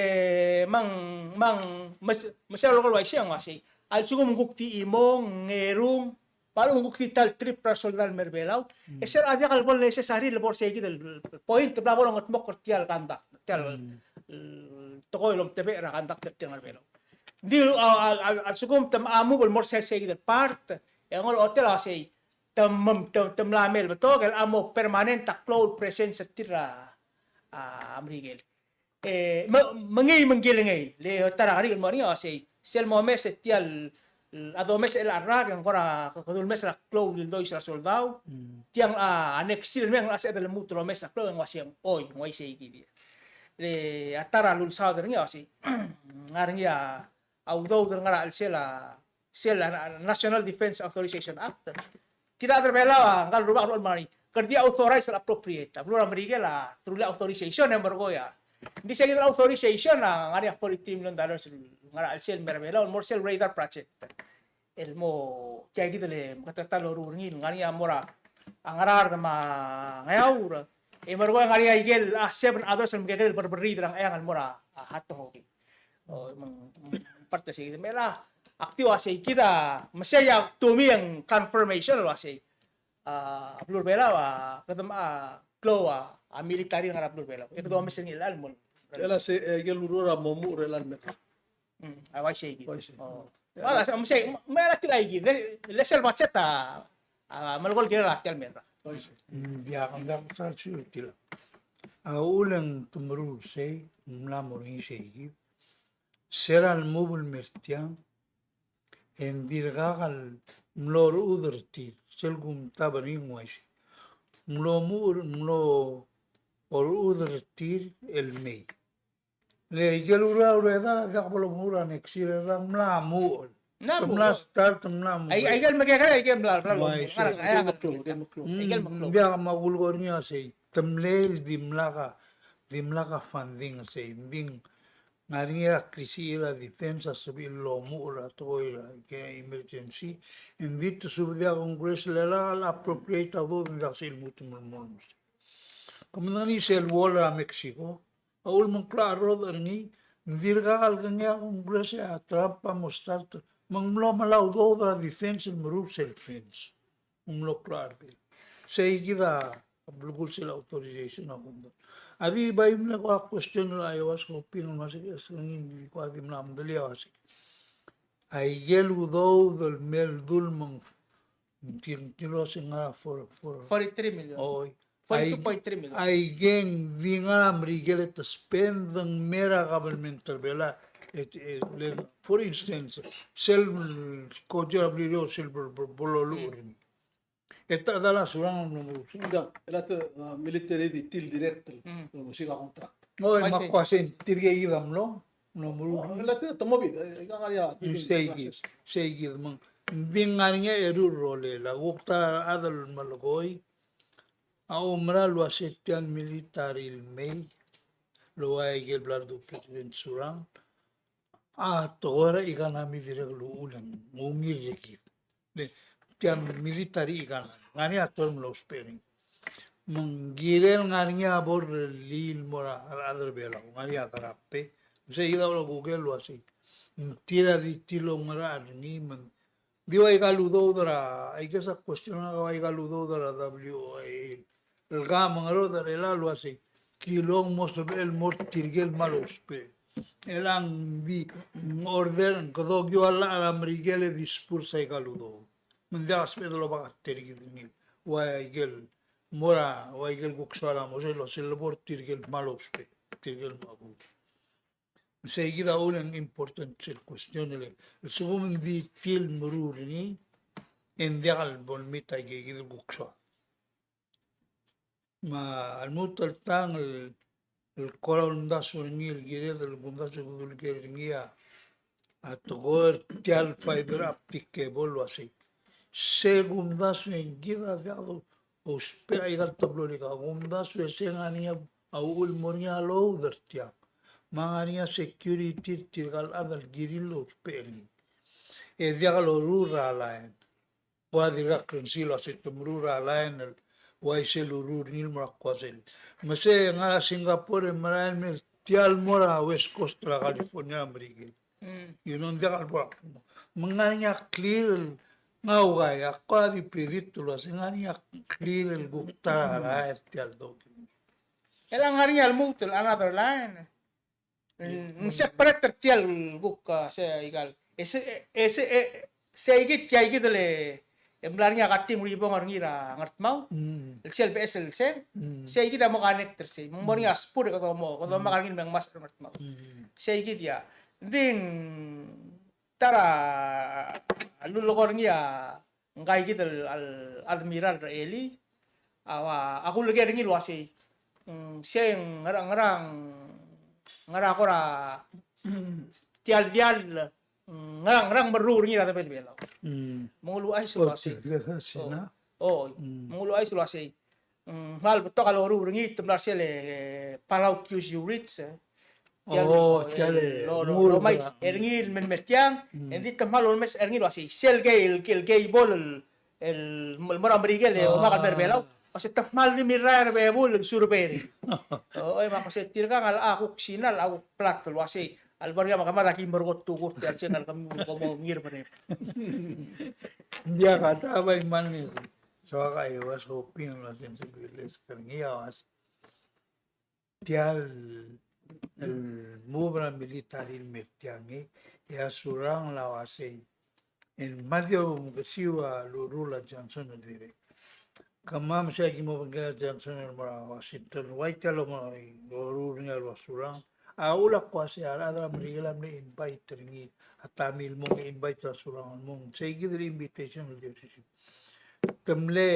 me ng, me ng, me se, me se lekoi el uaisei, ng uaisei. A lsekum ng kuk di chimong, ngerung, Bla lechub e ng kuk di ta el trip er a soldau el mei er a Belau. E sel a diak el bo el necessary el bo er sei kid el point, bla bo lengedmokl er tia el conduct, tia el, el tekoi el omtebechel er a conduct er tir el ngar er a Belau. Ng di a, a, a, a lsekum te mo move el mo er sei, sei kid el part, e ng olechotel a sei, te mem-, te, te mla mei el betok el mo permanent a klou el presence er tir er a, a, Merikel. E, me, me ngii me ng kilengei, le ta er a kerik el mo er ngii a sei, sel momes e tia el, a domes el rak e ng kora kede ulemes er a klou el dildois er a soldau, tiang a, a next year el mei e ng locha sebeched el lmuut el omes a klou e ng uaisei, oi, ng uaisei kid. Le a ta er a lulsaod er ngii a sei, ngar er ngii a a udoud el ngar er a chelsel a, sel a National Defense Authorization Act. Kid a rechad er a Belau a ngka el rubak el mla er ngii, kede di authorize el appropriate. A beluu er a Merikel a terullii a authorization e merekong a. Ng di sei kid el authorization a ngar er ngii a forty-three million dollars el ngar er a chelsel el mei er a Belau el mo er sel radar project. El mo tia kid el meketeketang el loruul er ngii el ngar er ngii a mo er a Ngaraard me a Ngeaur. E merekong e ngar er ngii a ikel a seven others el mekekerei el berberriid er a Ngcheangel el mo er a, a, Hato Hockey. O, me ng, me ng parte sei kid me a, ak di uasei kid a, me sei a to me a confirmation el uasei. A, beluu er a Belau a, kede mo, a, klou a, a military el ngar er a beluu er a Belau. E kede omes er ngii el mo. E le sei, e, ikel ureor a mo muchel er chelecha el mei. Mm, a uaisei kid. Uaisei. O. Ia. Well, a, me sei, me a tia kid, le, le sel budget a, a, melekoi el kirel a tia el mei er a. Uaisei. Mm, diak, diak, sa, sure, tia. A uchul e ng te meruul sei, ng mla mo er ngii sei kid. Sel a lmuut el mei er tiang, e ng dirkak el mlo orechudel er tir, sel kumtab er ngii ng uaisei. Ng mlo mu-, ng mlo orechudel er tir el mei. Le ikel ureor a ureor a diak bo lemuchel er a next year, e ng mla muchel. Mla muchel. Te mla start, te mla muchel. Ai, aikel mekekerei, aikel mla, mla, mla, uaisei. Ngar er a, aikel meklou, aikel meklou. Mm, aikel meklou. Ng diak me a kulekoi er ngii a sei, te mlei el dimlak a, dimlak a funding sei, ng di ng ngar er ngii a klisichir a defense a sebechir el omuchel er a tekoi er a, ke emergency, e ng di te subedii a Congress el lak el appropriate a udoud e ng diak sei lmuut el melemolem. Ke medengei sel wall er a Mexico, a uchul me ng klou a rrodech er ngii, ng dirkak el kengei a Congress e a Trump a mo start, me ng mlo melai a udoud er a defense el meruul sel fence. Ng mlo klou a rdil. Sei kid a belkul sel authorization a kumdasu. A di bai mle ko a question er a Iowa Hoping el uasei, e se ngii ng di ko a di mla medengei a uasei. Aikel udoud el mei el dul me ng Ng di, ng di el uasei ngar er a four, four. Forty-three million. Oi. Forty-two point three million. Ai, aike ng di ngar er a Merikel e te spend e ng mei er a government er a Belau, e, e, le, for instance, sel kojel a blirir, sel bo, bo, bo loluchel. E te chedal a Surangel el mlo meruul. Ng di, el a te, uh, military di tir direct el, mm, mlo meruul a contract. Oi, me a ko uasei tirke kid a mlo, mlo meruul. Oh, el a te, te mo bid, e, e, ngar er ngii a, sei kid, sei kid me ng. Ng di ngar er ngii a eru el rolel, a kuk ta el chad el melekoi a oumera el uasei tia el military el mei, el ua ikel bla ledu President Surangel, a tekoi er a economy dirrek el uchul e ng ungil er kid. Le, tia el military economy, ngar er ngii a term el ousbech er ngii. Me ng kirel ngar er ngii a bo el rellii el mo er a rechad er a Belau, ngar er ngii a drape. Me sei kid a ulekukl el uasei, ng tir a di tir el oungerachel er ngii me ng di ua ika el udoud er a, I guess a question a ua ika el udoud er a W O A, el ka mengerodech er chelechang el uasei, kilong mo sebechel el mo er tirke el kmal ousbech. Chelechang di ng order, ng kede okiu a llach er a Merikel e disperse aika el udoud. Me ng diak a sebeched el oba a tirke el ngii. Ua ikel mo er a, ua ikel kuk soal a mo sel, sel lebo er tirke el kmal ousbech, tirke el kmal ousbech. Sei kid a uchul e ng important sel question el, a lsekum ng di tir el meruul er ngii, e ng diak el bo el meet aike kid el kuk soal. Me a lmuut el tang el, el kora uldasu er ngii el kired el kumdasu el kede uleker er ngii a, a tekoi er tia el fiber optic cable el uasei. Se kumdasu e ng kid a diak do ousbech aika el teblo er ngii, a kumdasu e se ngar er ngii a uchul el mo er ngii a load er tiang. Me a ngar er ngii a security er tirka el chad el kirir el ousbech er ngii. E diak loruul er a line. Ua dirkak el klengesii el uasei te meruul er a line el uaisei el uruul er ngii el mo er a kua sel. Me se ngar er a Singapore e merael el mei tia el mo er a West Coast er a California er a Merikel. Mm. You know, ng diak el bo er a, me ng ngar er ngii a clear el Ng ua ika, ak kora di predict el uasei ng ngar er ngii a clear el kuk ta er a rael er tia el document. E le ng ngar er ngii a lmuut el another line. Ng, ng separate er tia el kuk, a, se ikal. E se, e se, e, se ikid, tia ikid el, e mla er ngii a kating ribong er ngii er a Ngardmau. Mm. El sel beches el seng. Mm. Se ikid a mo connect er sei. Mo er ngii a spur e kede mo, kede mo ngar er ngii el me ngmasech er a Ngardmau. Mm. Se ikid a. Ng di ng ta er a lulekoi er ngii a ngka ikid el, el admiral er a elii, a, a kuleker er ngii el uasei, mm, sei ng ngera, ngera, ngera kora tia el diall, mm, ngera, ngera meruul er ngii er a debel Belau. Mm. Me ng uluuchais el uasei. O, tia el sina. O, o, mm, me ng uluuchais el uasei. Mm, kmal betok a loruul er ngii, te mla er sel, e, Palau Kyushu Ridge, e. Tia el, o, tia el, e, lo, lo, nguu el, lomais er ngii el mei me tiang, mm, e ng di te kmal lomes er ngii el uasei. Sel kei, el, el kei bol el, el, el mo er a Merikel, e, omak el mei er a Belau. Uasei te kmal di mirrael er a bebul el survey er ngii. O, e, me ak uasei tirka a kuk sina, a kuk plat el uasei. A lebo er ngii a mekemad a ki merekong el kurt, e a cheng el kemiu kom mo ngii er a bene. Ng diak a ta bai mle. So, ak a, I was hoping el uasei ng sebechel el oker er ngii a uasei tia el, el move er a military el mei er tiang, e a Surangel a uasei. E ng kmal di omekesiu a loruul a Johnson el dirrek. Kemam sei a ki mo obengkel a Johnson el mo er a Washington, ua tia el mo loruul er ngii a Surangel. A uchul a kuk uasei a rechad er a Merikel a mle invite er ngii, a Tommy el mong e invite er a Surangel el mong, sei kid el invitation el di osisiu. Te mle,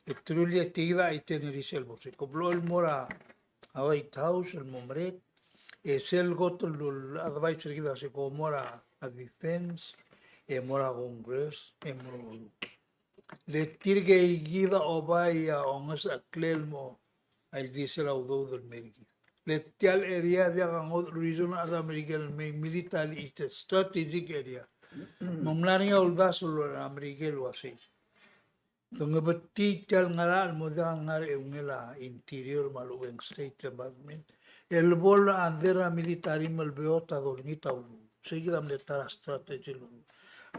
e truly, e tia kid a itinerary sel bo sei. Ke blechoel el mo er a White House el mo merek, e sel kot el advice er kid a se ko mo er a defense, e mo er a Congress, e mo er a ulu. Le tirke kid a oba a ongesecheklel el mo a ildisel a udoud el mei er kid. Le tia el area a diak a ngodech el reason a rechad er a Merikel el mei, military, it's a strategic area. Me ng mla er ngii a uldasu er a Merikel el uasei. Te ngebetii tia el ngerachel el mo diak el ngar er a eungel a Interior me a lechub e ng State Department. El bo el under er a military me le beot a dolengit a udoud. Sei kid a mle ta er a strategy el udoud.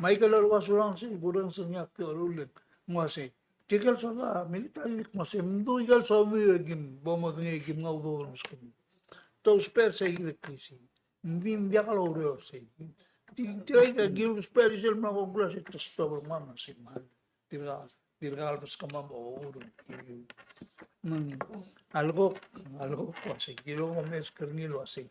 Me aike el ua Surangel sei, kurrenges er ngii a kuk uleng. Ng uasei. Tirke el soad a military el kmo sei, mdu aike el soamiu e kim bo modengei e kim nguu a udoud el meskemiu. Te ousbech er sei kid el klisiich. Ng di ng diak loureor sei. Di tirke el ki ousbech er sel mla kongkula se te stop er ngii me sei mal. Tirka, tirka el meskemam a oureor. Me ng, a lekok, a lekok el uasei, ki lomeskemiu el uasei.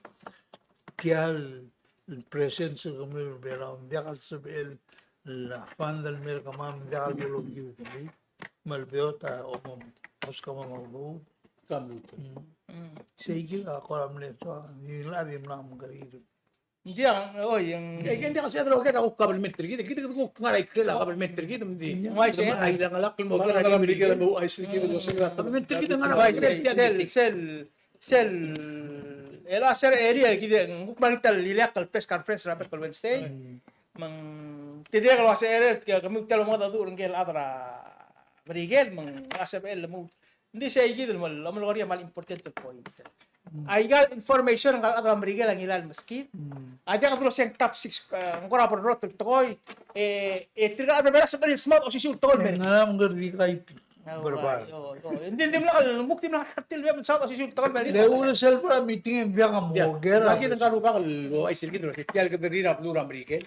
Tia el presence er kemiu er a Belau, ng diak el sebechel el fund el mei er kemam, ng diak el bo lokiu kemiu. Me le beot a omom, meskemam a udoud. Ka mle. Mm. Mm. Sei kid a kora mle soak, ng di mla, di mla mengkeriil. Ng diak, oi, ng. Aike ng diak el sebeched el oker a kuk government er kid, kid a kuk ngar er a ikrel a government er kid, me ng di. Ng uaisei. Ng uaisei. Aike el ngar er a Merikel el mo uaisei kid el uasei. Government er kid a ngar er a ikrel. Sel, sel, sel, el uasei er a area kid, ng kuk mla er ngii a ileakl el press conference er a bek el Wednesday. Mm. Me ng, te dirrek el uasei er kemiu tia el omengedecheduch er ngike el chad er a Merikel, me ng uasei el mo Ng di sei kid el mo, mo lak er ngii a kmal important el point. Mm. Aika el information ngka el chad er a Merikel a ngilai el meskid. Mm. A diak dulu se ng top six, e, ng kora berrot el tekoi, e, e tirka el chad er a Belau a sebechir el smart osisiu el tekoi el mei. Ng ngera me ng di kaiti. Ng di, ng dimlak el, ng kuk dimlak el kuk di el smart osisiu el tekoi el mei. Le ulsel er a meeting e ng diak a mo ker. Aki ng kuk rubak el uaisei kid el uasei tia el kede rir a beluu er a Merikel.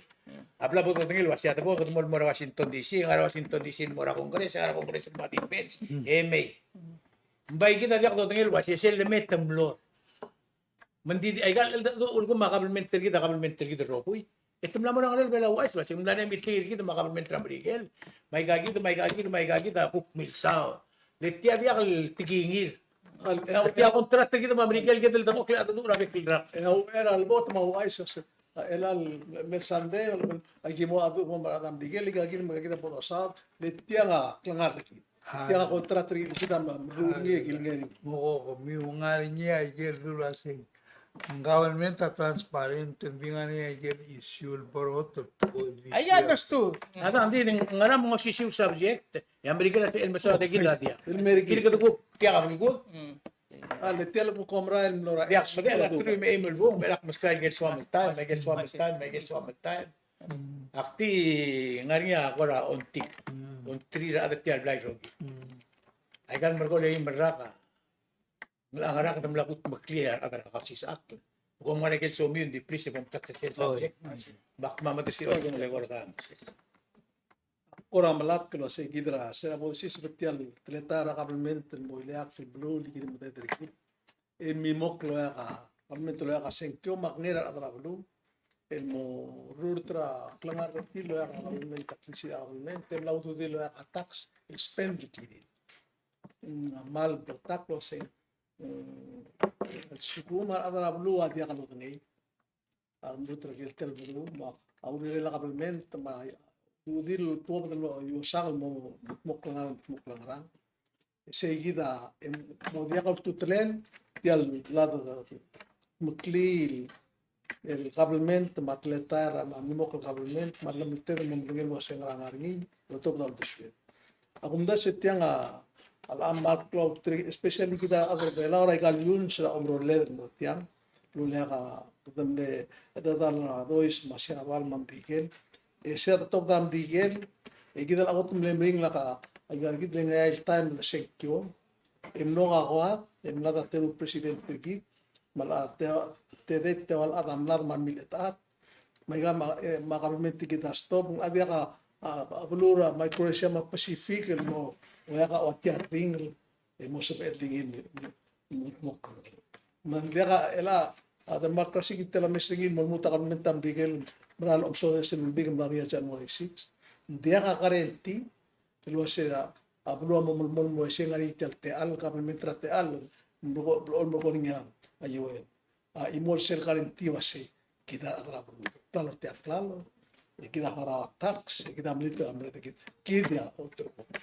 A bla bo dodengei el uasei a debo kede mo el mo er a Washington D C, ngar er a Washington D C el mo er a Congress, ngar er a Congress el mo er a defense, e mei. Ng bai kid a diak dodengei el uasei sel leme te mlo. Me ng di aika el cheldecheduch el kmo a kabelment er kid, a kabelment er kid el rokui. E te mla mo er a ngerel Belau el uaisei, uasei ng mla er ngii a meeting er kid me a kabelment er a Merikel. Me aika kid, me aika kid, me aika kid a kuk milsaod. Le tia diak el tekingir. Tia contract er kid me a Merikel kid el dengchokl a cheldecheduch er a bek el rak. E a uchei er a lebo te mo uaisei. A, el, el, el Sunday, el, el, aki mo a du, mo er a Merikel, aika kid me aika kid a bo dosaod, le tiang a klengar er kid. Tiang a contract er kid, kid a meruul er ngii e kilengei er ngii. Mo ko, ko, mi ungil er ngii aike el dulu a sei. Ng government a transparent, ng di ngar er ngii aike el issue el bo er a kot el tekoi. I understood. A ta, ng di ng ngera me ng osisiu el subject, e a Merikel a sebechel el mesaod e kid a diak. El Merikel. Kid kede kuk, tiang a kuk. Mm. A, le tia el kuk omerael el mlo er a. Diak, me diak el truly me eim el bung, me lak meskau aike el soam el taem, me aike el soam el taem, me aike el soam el taem. Ak di ngar er ngii a kora ongtik, ongtir er a chad er tia el blai el rokir. Aika el merekong e ng mla er ngii a ngar er ngii a kede mla kudmeklii a rechad er a kausisechakl. Kom ngar er a ikel somiu ng di please e kom touch sel subject. Bak me a medesir el kora melatk el uasei kid er a se er a bo desiseb er tia el teletael er a kabelment el mo ileakl el beluu el di kid el medengei er kid. E mimokl el oeak a kabelment el oeak a sengkio me a kengei er a rechad er a beluu el mo rurt er a klengar er tir el oeak a kabelment, a klisiich er a kabelment, e mla ududir el oeak a tax el spend el kirir. Mm, a kmal betok el uasei, mm, a lsekum a rechad er a beluu a diak lodengei a rengrir er a ikel telebedul me a urerel a kabelment me a ududir el tuobed el iosang el mo, mo klengar, mo klengar. E sei kid a, e mo diak a ultutelel tia el lad el meklii el kabelment me a teletael er a, me a mimokl el kabelment me a llemelted el mo medengei el uasei ngera ngar er ngii el otobed a uldesued. Ak omdasu e tiang a, a locha kmal klou a ulterekokl, especially kid a rechad er a Belau er aika el iungs er a omeroled el mo tiang, el uleak a, kede mle, e, chedal er a Dois me a Siabal me a Merikel. E se er a tobed er a Merikel, e kid a locha kot el mle meringel a, aika kid el ngeai el taem el sengkio, e mlo kakoad, e mlad a teru el president er kid, me a locha te, te, te, te, a locha mlad me a mle chetechad, me aika me a, e, me a kabelment er kid a stop, ng diak a, a, a beluu er a Micronesia me a Pacific el mo, oeak a ua tia el ringel, e mo sebechel el ngii el, el, el, me ng diak a, el a, a democracy kid el omes er ngii el mo lmuut a kabelment er a Merikel el mera el omesodel sel uldik el mla er ngii a January six. Ng diak a guarantee el uasei a, a beluu a mo melemolem el uasei ngar er ngii tia el techall, kabelment er a techall, el mo, el mo er ngii a U N. A chimo el sel guarantee el uasei kid a rechad er a beluu. Klalo tia el klalo, e kid a harau a tax, e kid a melilt er a merek er kid, kid a ulterekokl.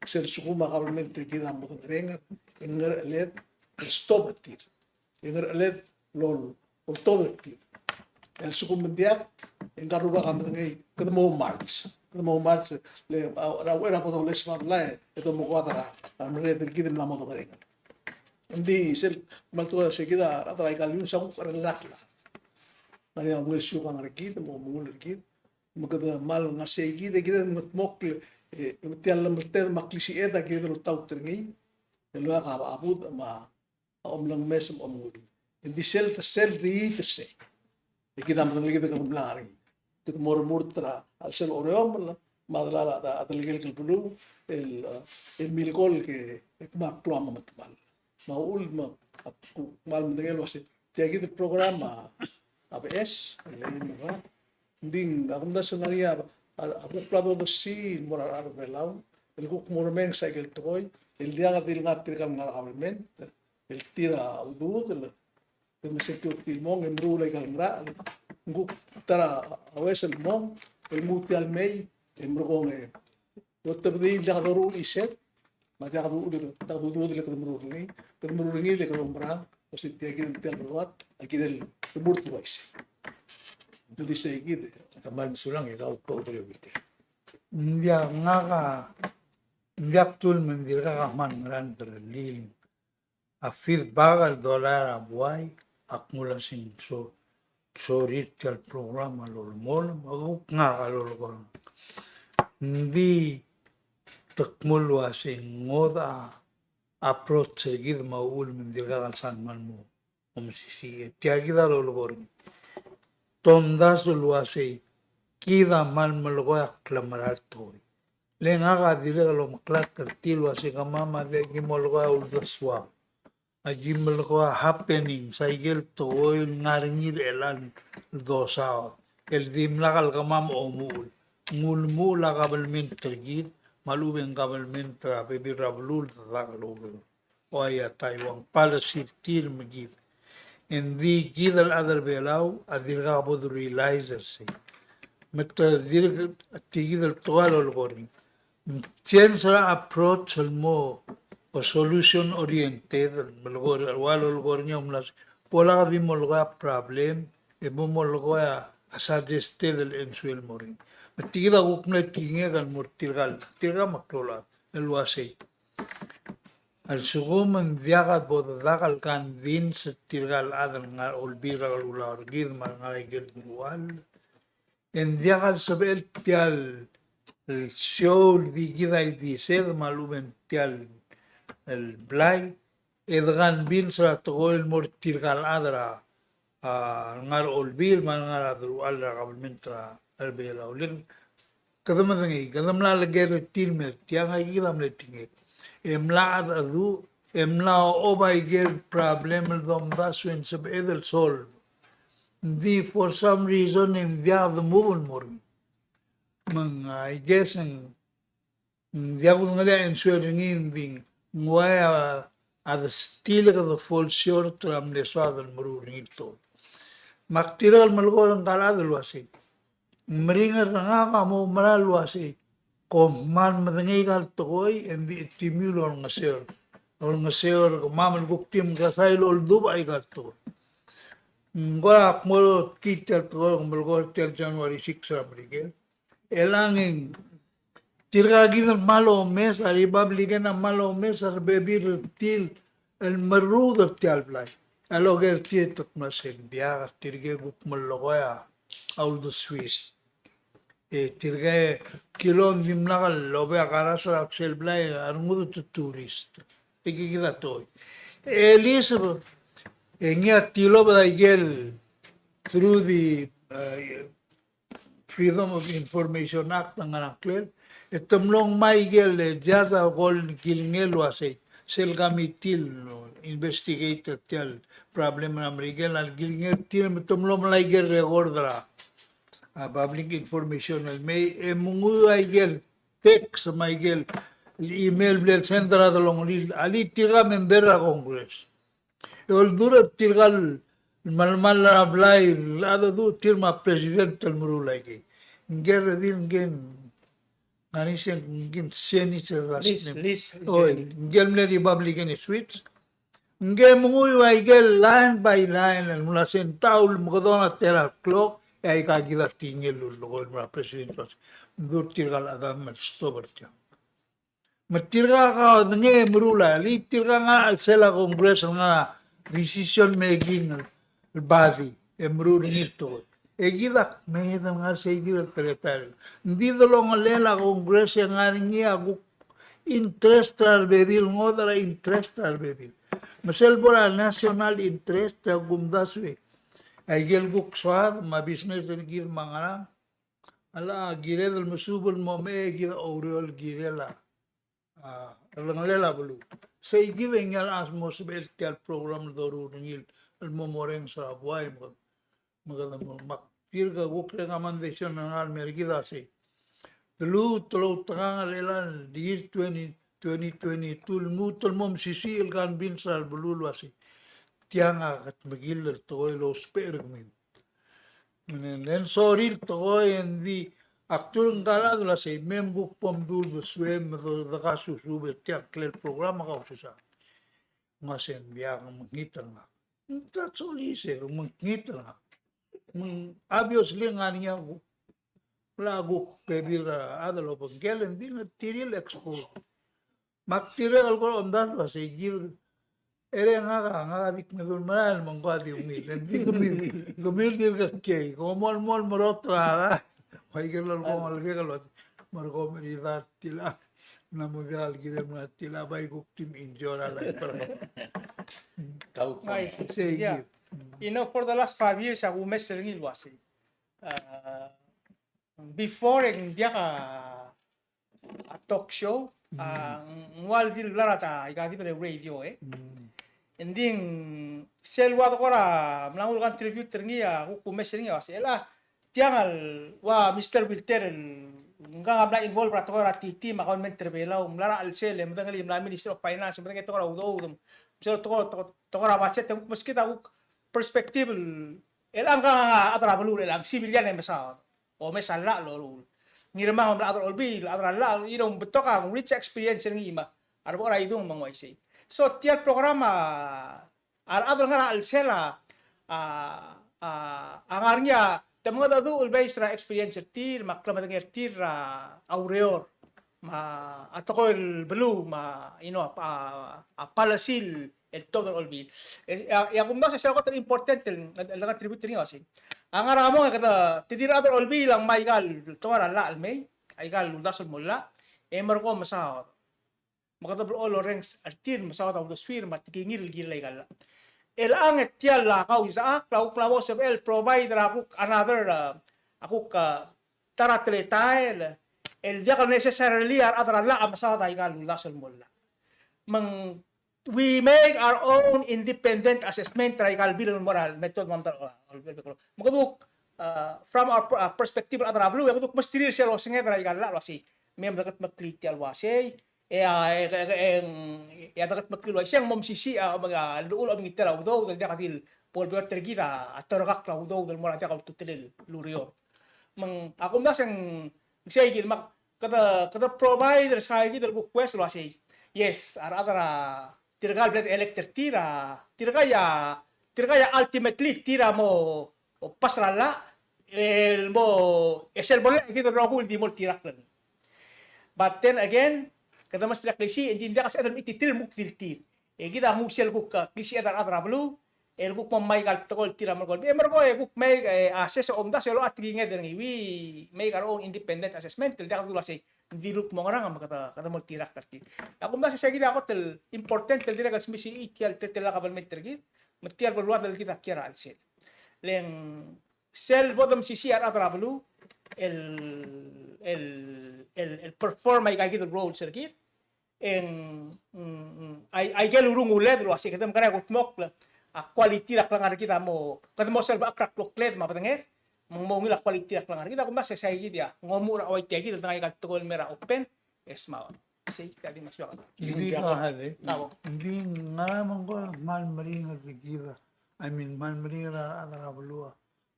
Sel lsekum a kabelment er kid a mo dengerenger, e ngercheled el stop er tir. E ngercheled el oltobed er tir. E a lsekum ng diak, e ngka el rubak a medengei, kede mo march. Kede mo march, le, a, er a uchei er a bo doles me a blai, e domekoad er a, a merek er kid el mla mo dengerenger. Ng di sel kmal tekoi el uasei kid a rechad er aika el iungs a kuk relax. Ngar er ngii a ungil siuk a ngar er kid, mo mengull er kid. Me kede kmal ngar sei kid, e kid a mengedmokl, e, tia el llemelted me a klisiched a kid el oltaut er ngii. El oeak a budech me a omlengmes me a omengull. Ng di sel, sel di, sel. E kid a medengelii kid el kede mla ngar er ngii. Kede mo remurt er a chelsel a oreomel, me a delal a, a, a telekelek el beluu, el, e, el milkol ke, e kmal klou a memetemall. Me a uchul me, a, kmal medengei el uasei, tia kid el program a, a beches, el, e, me a, ng di, a kumdasu e ng ngar er ngii a, a, a kuk bla dodesii el mo er a rechad er a Belau, el kuk mo remenges a ikel tekoi, el diak di le ngar tirka el ngar er a kabelment, el tir a ududel, e me se tir el mong, e meruul aika el ngerachel, ng kuk ta er a ues el mong, el nguu tia el mei, e merekong e, otebedii el diak doruul isei, me a diak doruul, diak doruul el kede meruul er ngii, kede meruul er ngii el kede oumerang, el uasei tia kid el tia el beluad, a kirel remurt el uaisei. Ng di sei kid. Kmal mesulang e kau ko uterebitir. Ng diak ngak a, ng diak tul me ng dirkak a kmal ngerang el liling. A feedback el dolai er a buai, ak nguu el uasei ng so, sorir tia el program a lolemolem, a kuk ngak a lolekoi. Ng di te kmo el uasei ng ngodech a approach er kid me a uchul me ng dirkak el sal kmal mo omesisiich. E tia kid a lolekoi er ngii. Te omdasu el uasei kid a kmal melekoi a klemera el tekoi. Le ngak a dirrek el omeklatk er tir el uasei kemam a diak ki melekoi a uldesuam. A ki melekoi a happening, se a ikel tekoi el ngar er ngii er chelecha el dosaod. El dimlak el kemam omuchel. Ng ulemuchel a kabelment er kid, me a lechub e ng kabelment er a bebil er a beluu el dedak el oureor. Ua ia Taiwan, policy er tir me kid. Engdi kid el chad er a Belau a dirkak bo de realize er sei. Me te dirk, tia kid el tekoi a lolekoi er ngii. Change er a approach el mo, o solution oriented, el melekoi er, ua lolekoi er ngii a mla se, bo lak di mo melekoi a problem, e bo mo melekoi a suggested el answer el mo er ngii. Me tia kid a kuk mle tekingek el mo er tirka el, tirka el meklou el chad, el uasei. A lsekum ng diak a bo dedak el convince tirka el chad el ngar er a Olbiil er a Kelulau er kid me a ngar er a ikel belual, e ng diak el sebechel tia el show el di kid a ildised me a lechub e ng tia el blai, e de convince er a tekoi el mo er tirka el chad er a, a, ngar er a olbiil me a ngar er a deruchall er a government er a Belau. Le ng kede medengei, kede mla leker er tir el mer tiang, a kid a mle tekingek. E mla chedecheduch, e mla ochob a ikel problem el domdasu e ng sebeched el solve. Ng di for some reason e ng diak de move el mo er ngii. Me ng, I guess, ng ng diak kudengelii a answer er ngii, ng di ng uai a, a de still kede fall short er a mle soad el meruul er ngii el tekoi. Me ak dirrek el melekoi er ngka el chad el uasei, ng meringel er ngak a mo mera el uasei, kom kmal medengei aika el tekoi, e ng di chetimiu el olengeseu, olengeseu er kemam el kuk di mekesai el oldubech aika el tekoi. Ng kora ak mo er tia el tekoi, ak melekoi er tia el January six er a Merikel. Elechang e ng tirka kid el kmal omes, a Republican a kmal omes, a rebebil er tir el merreder er tia el blai. A loker er tir e te kmo se ng diak, tirke kuk melekoi a uldesuis. E tirke kilong dimlak el oba a karas er a sel blai, a rengud a tourist. E kid a tekoi. E Elizabeth, e ngii a tilobed a ikel through the, uh, Freedom of Information Act a ngar er a ngklel, e te mlo ngmai ikel, e, judge a ko el kilengei el uasei, sel committee el investigate er tia el problem er a Merikel, a kilengei er tir me te mlo melai ikel record er a, a, public information el mei, e menguiu a ikel text me a ikel email el bla el send er a delongelir, alii tirka member er a Congress. E oldurech er tirka el melemall er a blai el cheldecheduch er tir me a president el meruul aikei. Ngike el redil, ngike, ng ngar er ngii se, ngike el Senate er a last name. Liz, Liz Cheney. Oi, ngike el mle Republican e Switch. Ngike menguiu a ikel line by line el mla send a ulemekedong er a tela el klok, e aika kid a tekingel el lulekoi el mo er a president el uasei, mdu er tirka el chedam el stop er tiang. Me tirka a kaodengei e meruul a, alii tirka a ngar er a chelsel a Congress el ngar er a decision making el body e meruul er ngii el tekoi. E kid a kmeed el ngar er sei kid el teletael. Ng di delongelel a Congress e ngar er ngii a kuk interest er a rebebil, ngodech er a interest er a rebebil. Me sel bo er a national interest e a kumdasu e a ikel kuk soad me a business er kid me a ngerang a locha kired el mesuub el mo mei e kid a oureor el kirel a, a, rengelekel a beluu. Sei kid e ngii a locha mo sebechel tia el program el doruul er ngii el mo morrenges er a buai me, me kede mo, me ak dirk kuk recommendation er ngak el mer kid a sei, te lmuut el outekangel er chelechang el year twenty, twenty twenty-two, lmuut el mo mesisiich el convince er a beluu el uasei tiang a kedmekill el tekoi el ousbech er kemiu. Me ng sorir el tekoi e ng di ak dmu er ngka el chad el uasei me mkuk bo mdu el desuem me de, de kasusuub er tia el ngklel program a kausisang. Ng uasei ng diak, ng mekngit er ngak. That's all he said, ng mekngit er ngak. Me ng obviously ng ngar er ngii a kuk, a kuk bebil er a chad el obengkel, e ng di ng tir el expose. Me ak dirrek el kora omdasu el uasei kid, e le ngak a, ngak a di kmeed el merael me ng ko a di ungil. E ng di kemiu, kemiu el dirk kiei, kom mo, mo merot er a, a, ua ikel lolekoi el kuk el uasei, me kom er a idea er tiang, ng mo diak el kirem er tiang, bai kuk di enjoy er a life er kau. Kau, kau. Nice. Sei kid. Yeah. You know, for the last five years, a kumes er ngii el uasei, a, before e ng diak a, a talk show, a, ng ua di el mla er a ta, aika kid el radio, e. Mm. E ng di sel ua de kora mla nguu el contribute er ngii a kuk kumes er ngii a uasei, el a, tiang el ua Mister Wilter el ngka a mla involve er a tekoi er a T T me a government er a Belau, mla er a chelsel e medengelii, mla Minister of Finance, medengei tekoi er a udoud, me sel tekoi, tekoi, tekoi er a budget, e kuk meskid a kuk perspective el, el ngka a chad er a beluu, el ng civilian e mesaod. Omes a llach el loruul. Ngirmang me a chad er a Olbiil, chad er a llach, you know, ng betok a rich experience er ngii me a rubak er a idung me ng uaisei. So tia el program a, a rechad el ngar er a chelsel a, a, a ngar er ngii a te mengedecheduch el based er a experience er tir me a klemedengei er tir er a ureor me a tekoi el beluu me a, you know, a, a policy el el tuobed er a Olbiil. E, e a, e a kumdasu e sel kot el important el, el, el contribute er ngii a uasei, a ngar er a mong e kede, te di rechad er a Olbiil a ngmai aika el tekoi er a llach el mei, aika el uldasu el mo llach, e merekong e mesaod. Me kede blechoel orrenges er tir el mesaod a uldesuir me a tekingir el kirel aika el llach. Chelechang e tia el kauisechakl a kuk mla mo sebechel el provide er a kuk another, a, a kuk, a, ta er a teletael el diak el necessarily a rechad er a llach a mesaod aika el uldasu el mo llach. Me ng we make our own independent assessment er aika el bill el mo er a method me a, me kede kuk, a, from our, a, perspective er a rechad er a beluu, e kede kuk mesterir sel osenged er aika el llach el uasei, me mdekedmeklii tia el uasei, e a, e, e, e, e a dekedmeklii el uaisei e ng mo mesisiich a, a, llechul a omengiterir a udoud el diak di el bo lebeot er kid a, a torekakl a udoud el mo er a diak a ultutelel el ureor. Me ng, a kumdasu e ng sei kid me kede, kede provide er se kid el kuk kues el uasei, yes, a rechad er a tirka el bla de elect er tir a, tirka a, tirka a ultimately tir a mo pass er a llach el mo, e sel bo llach e kid el rokui el di mo oltirakl er ngii. But then again, kede mesterir a klisiich, e ng di ng diak a sebeched el mechititerir el mukdil tir. E kid a nguu sel kuk, a, klisiich er a rechad er a beluu, el kuk mo ngmai aika el tekoi el tir a merekong. E merekong e kuk mei, e, assess e omdasu e locha tekinged er ngii. We make our own independent assessment, el diak kede dul uasei, ng di luk mo ngerang me kede, kede mo oltirakl er tir. A kumdasu e sei kid a kot el important el dirrek el smisichii tia el teletelel a kabelment er kid, me tia el beluad el kid a kiei er a chelsel. Le ng sel bo de mesisiich a rechad er a beluu el, el, el, el perform aika kid el roles er kid, e ng, mm, mm, ai, aike el urunguled el uasei kede mekerang e kudmokl a quality er a klengar er kid a mo, kede mo solve er a kloklled me a bedenged, me ng mo ungil a quality er a klengar er kid. A kumdasu e sei kid a, ng omuchel er a uaia tia kid el dengai aika el tekoi el mei er a open, e smaod. Sei kid a di masuak. Ng di ka, e, ng di ngar er a mong ko el kmal meringel er kid a, I mean, kmal meringel er a rechad er a beluu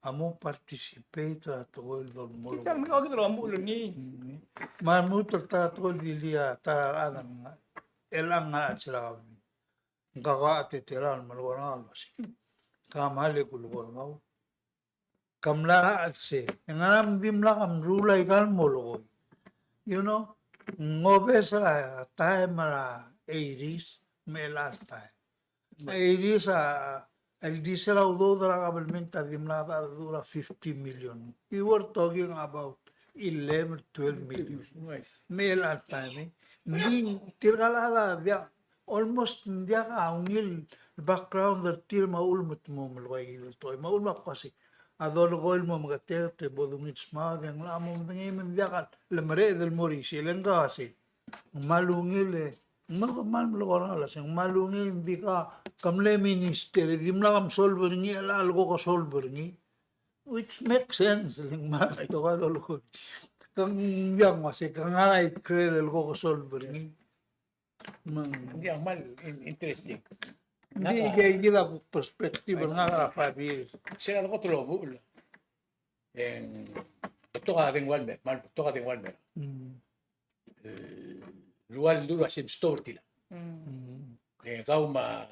a mo participate er a tekoi el dolemolem. Kid a mle okiu el omuchel er ngii. Mm. Me a lmuut el ta er a tekoi el dilu a ta er a rechad el ngar, el ngar er a chelsel a government. Ng kau a teletelel a melekoi er ngak el uasei, ka mle kulekoi er kau. Ka mla er a chelsel. E ngera me dimlak a mruul aika el molekoi? You know, ng obes er a taem er a eighties me a chelecha el taem. Eighties a, el di sel a udoud er a kabelment a dimlak a dechor er a fifty million. We were talking about eleven, twelve million. Nice. Me a chelecha el taem, e. Ng di tirka el chad a diak, almost ng diak a ungil background er tir me a uchul me te mo melekoi aike el tekoi. Me a uchul me ak uasei, a dolekoi el mo meketeket e bo dungil smaod e ng locha mo medengei me ng diak a lemereched el mo er isei, e le ng kau a sei. Ng kmal ungil e, ng kmal, kmal melekoi er ngak el uasei, ng kmal ungil, ng di ka, ke mle minister e dimlak a msolve er ngii a chelecha el ko ke solve er ngii. Which makes sense, le ng kmal tekoi a lolekoi. Ke ng diak, ng uasei, ke ngar er a ikrel el ko ke solve er ngii. Me ng di a kmal in-, interesting. Ng di, ngak a, aike kid a kuk perspective er ngak er a five years. Sel a kot el omuchel. E ng betok a dengua el mer, kmal betok a dengua el mer. Mm. E, el ua el dulu a se msto er tiang. Mm. E kau me a,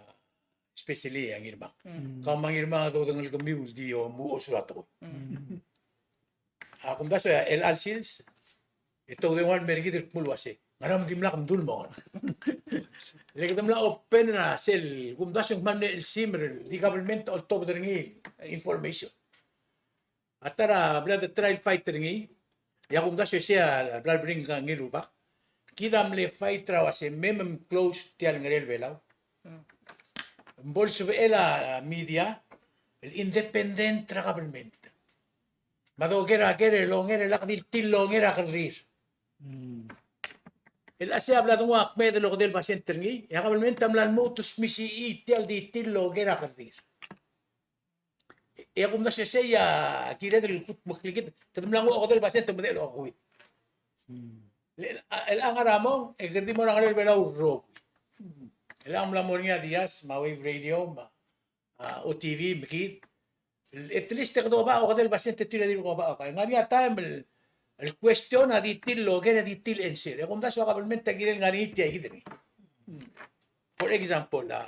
especially a Ngirmang. Mm. Kau me a Ngirmang a dodengelkemiu el di omuchel er a tekoi. Mm. A kumdasu e a chelecha el sils, e te oudengua el mer kid el kmo el uasei, ngera me dimlak mdu el mo ngerang. Le kede mla open er a sel, kumdasu e ng kmal mle chelsimer, di government a oltobed er ngii el information. A ta er a bla de try el fight er ngii, e a kumdasu e sei a bla lebring ngii el rubak. Kid a mle fight er a uasei me mem close tia el ngerel Belau. Mm. Bo lsebechel a media el independent er a government. Me a doker a ker el onger e lak di tir el onger a kerrir. Mm. El uasei a bla dengua a kmeed el okedei el basent er ngii, e a government a mla lmuut el smisichii tia el di tir el onger a kerrir. E a kumdasu e sei a kired el kutmeklii kid, kede mla nguu a okedei el basent e te medechel a okeuid. Mm. El, el, el ngar er a mong, e kede di mo er a ngerel Belau el rokui. El mla mo er ngii a Diaz, me a Wave Radio, me a, a, O T V, me kid. El, at least e kede oba a okedei el basent e tir a di oba a okedei. Ngar er ngii a taem el, el question a di tir el oker e di tir el answer. E a kumdasu a government a kirel ngar er ngii tia kid er ngii. For example, a,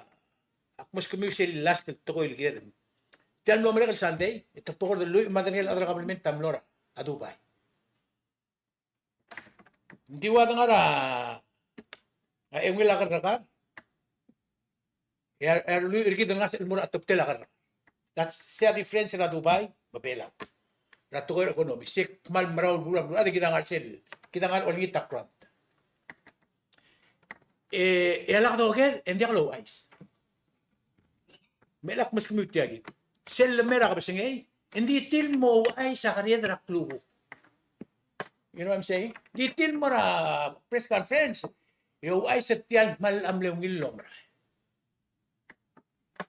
ak meskemiu sel last el tekoi el kired. Tia el mlo merek el Sunday, e te kbokor el lluich me a derengel a chad er a kabelment a mlo er a Dubai. Ng di ua dengar a, a eungel a kerrekar. E a, e a lluich er kid el ngasech el mo er a tebtel a kerrekereng. That's, se a difference er a Dubai me a Belau. Er a tekoi er a economy. Se kmal merau el beluu, a beluu, a di kid a ngar er sel, kid a ngar er a olengit a grant. E, e a lak doker, e ng diak louchais. Me lak meskemiu tia kid. Sel lemei er a kebesengei, e ng di tir el mo ouchais a keried er a klukuk. You know what I'm saying? Di tir el mo er a press conference, e ouchais er tia el kmal mle ungil el omerael.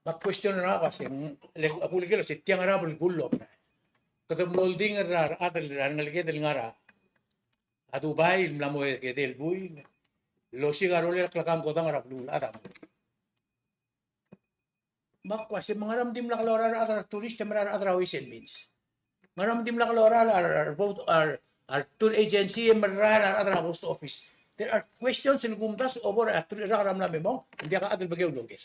Me a question er ngak a se, le, a kuleker el se tiang er a belkul el omerael. Kede mlo oldingel er a rechad el, a rengeleked el ngar er a Dubai, el mla mo edei el buil. El osiik a rolel a klekankodang er a beluulechad a mo. Me ak uase, me ngera me dimlak lorael a rechad er a tourist, e mera el rechad er a Ways and Means. Me ngera me dimlak lorael a, a, a, a tour agency, e mera el rechad er a post office. There are questions el kumdasu e bo er a tourist er a mla me mong, ng diak a chad el bekeu el oker.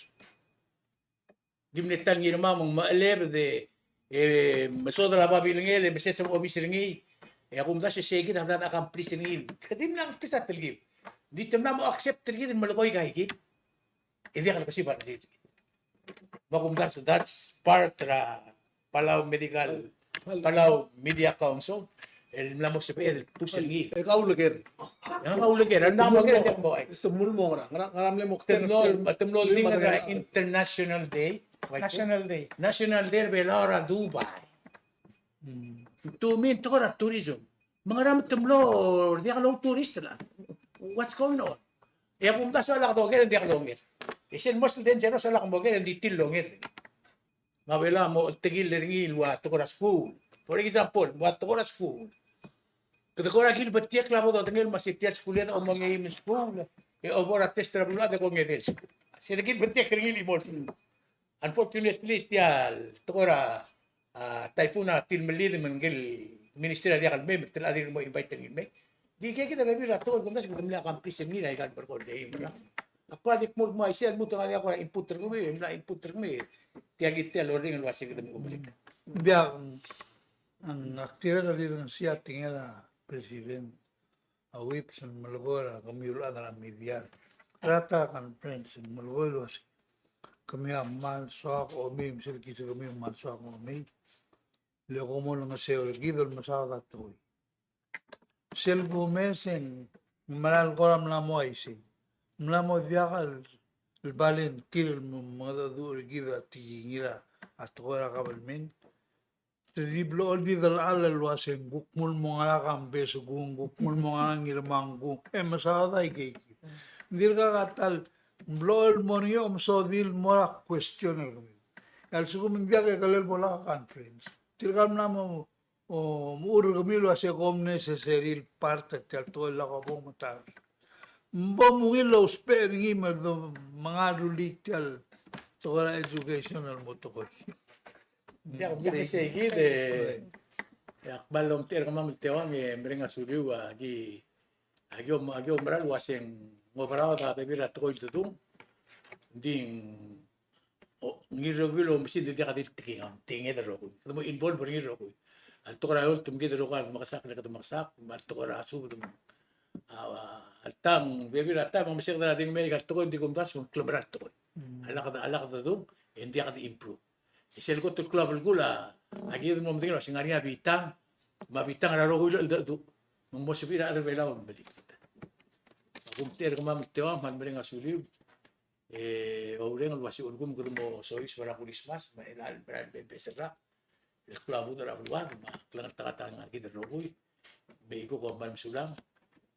Di mle ta el ngii er kemam me ng mechelebed e, e, mesodel a babilngel, e meses a obis er ngii, e a kumdasu e sei kid a bla de accomplish er ngii. Kede mla kes a telkib. Di te mla mo accept er kid el melekoi aika kid. E diak lekesib a rengrir. Me a kumdasu, that's part er a Palau Medical, Palau Media Council, el mla mo sebeched el push er ngii. E kauleker. E kauleker, a mla mo ker, e diak mo ouchais. Te mlo mo ngera, ngera, ngera mle mo, te mlo, te mlo oldingel er a International Day. National Day. National Day er a Belau er a Dubai. Hmm. Tumin tekoi er a tourism. Me ngera me te mlo, diak loutourist el. What's going on? E a kumdasu a lak doker e ng diak longer. E sel most dangerous a lak mo ker e ng di tir el onger. Me a Belau a mo oltekil er ngii el ua tekoi er a skuul. For example, ua tekoi er a skuul. Kede kora kilbetiekl a bo dodengei el me se tia el skuul e de omengeim el skuul. E obo er a test er a beluulechad e kongedei el skuul. Se de kilbetiekl er ngii el chimo el skuul. Unfortunately, tia el tekoi er a, a, typhoon a tilmelid me ngike el minister a diak el mei, me te locha dirk mo invite er ngii el mei. Di kid a bebil er a tekoi el kumdasu e kede mle accomplish er ngii er aika el berkol de mera. Ak kora di kmo el kmo aisei el lmuut e ng ngar er ngii a kora input er kemiu, e mla input er kemiu. Tia kid tia el orrenges el uase kede mo omerik. Ng diak, ng ak dirrek el rirengesii a tekingel a president a Whipps el melekoi er kemiu el chad er a media er a ta el conference el melekoi el uase kemiu a kmal soak a omei, me sel kid e kemiu a kmal soak a omei. Le kom olengeseu er kid el mesaod a tekoi. Sel kumes e ng mera el kora mla mo uaisei. Mla mo diak el, el volunteer el mo mengedecheduch er kid a tekingir a tekoi er a government. Te di blechoel di delechal el uase ng kuk mlo mo ngera a campus kung, kuk mlo mo ngera a ngirmang kung, e mesaod aike kid. Ng dirkak a ta el blechoel el mo er ngii e omesodii el mo er a question er kemiu. E a lsekum ng diak e kele bo lak a conference. Tirka el mla mo, o, mo er kemiu el uase kom necessary el part er tia el tekoi el lak bo metael. Bo mungil el ousbech er ngii me de menga el rullii tia el tekoi er a education el mo tekoi. Diak, kid isei kid e, e ak kmal omtechei er kemam el teuang e mereng a suliu a ki, a ki om, a ki oumera el uase ng oberaod a bebil er a tekoi el dedung. Ng di ng, o, ngii el rokui el oumesingd e diak di el tekingem, tekinged el rokui. Kede mo involve er ngii el rokui. A le tekoi er a eolt me kid el rokui a mekesakl e kede mekesakl, me a le tekoi er a subed me a, a le tang, bebil er a tang, me a meseked er a di ng mei aika el tekoi, ng di kumdasu ng klemerang el tekoi. Mm. A lak de, a lak dedung, e ng diak di improve. E sel kot el klou a belkul a, a kid el mo medengei el uase ng ngar er ngii a bitang, me a bitang er a rokui el cheldecheduch, me ng mo sebechir a chad er a Belau el melik. Ak omtechei er kemam el teuang, me kmal mereng a suliu. E oureng el uase a lsekum kede mo soiseb er a Kurismas, me a chelecha el mera el beches el rak el klou a budech er a beluad, me a klengeltengat a ngar er kid el rokui, me a iko kom kmal mesulang,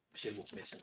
me sel kuk mesa.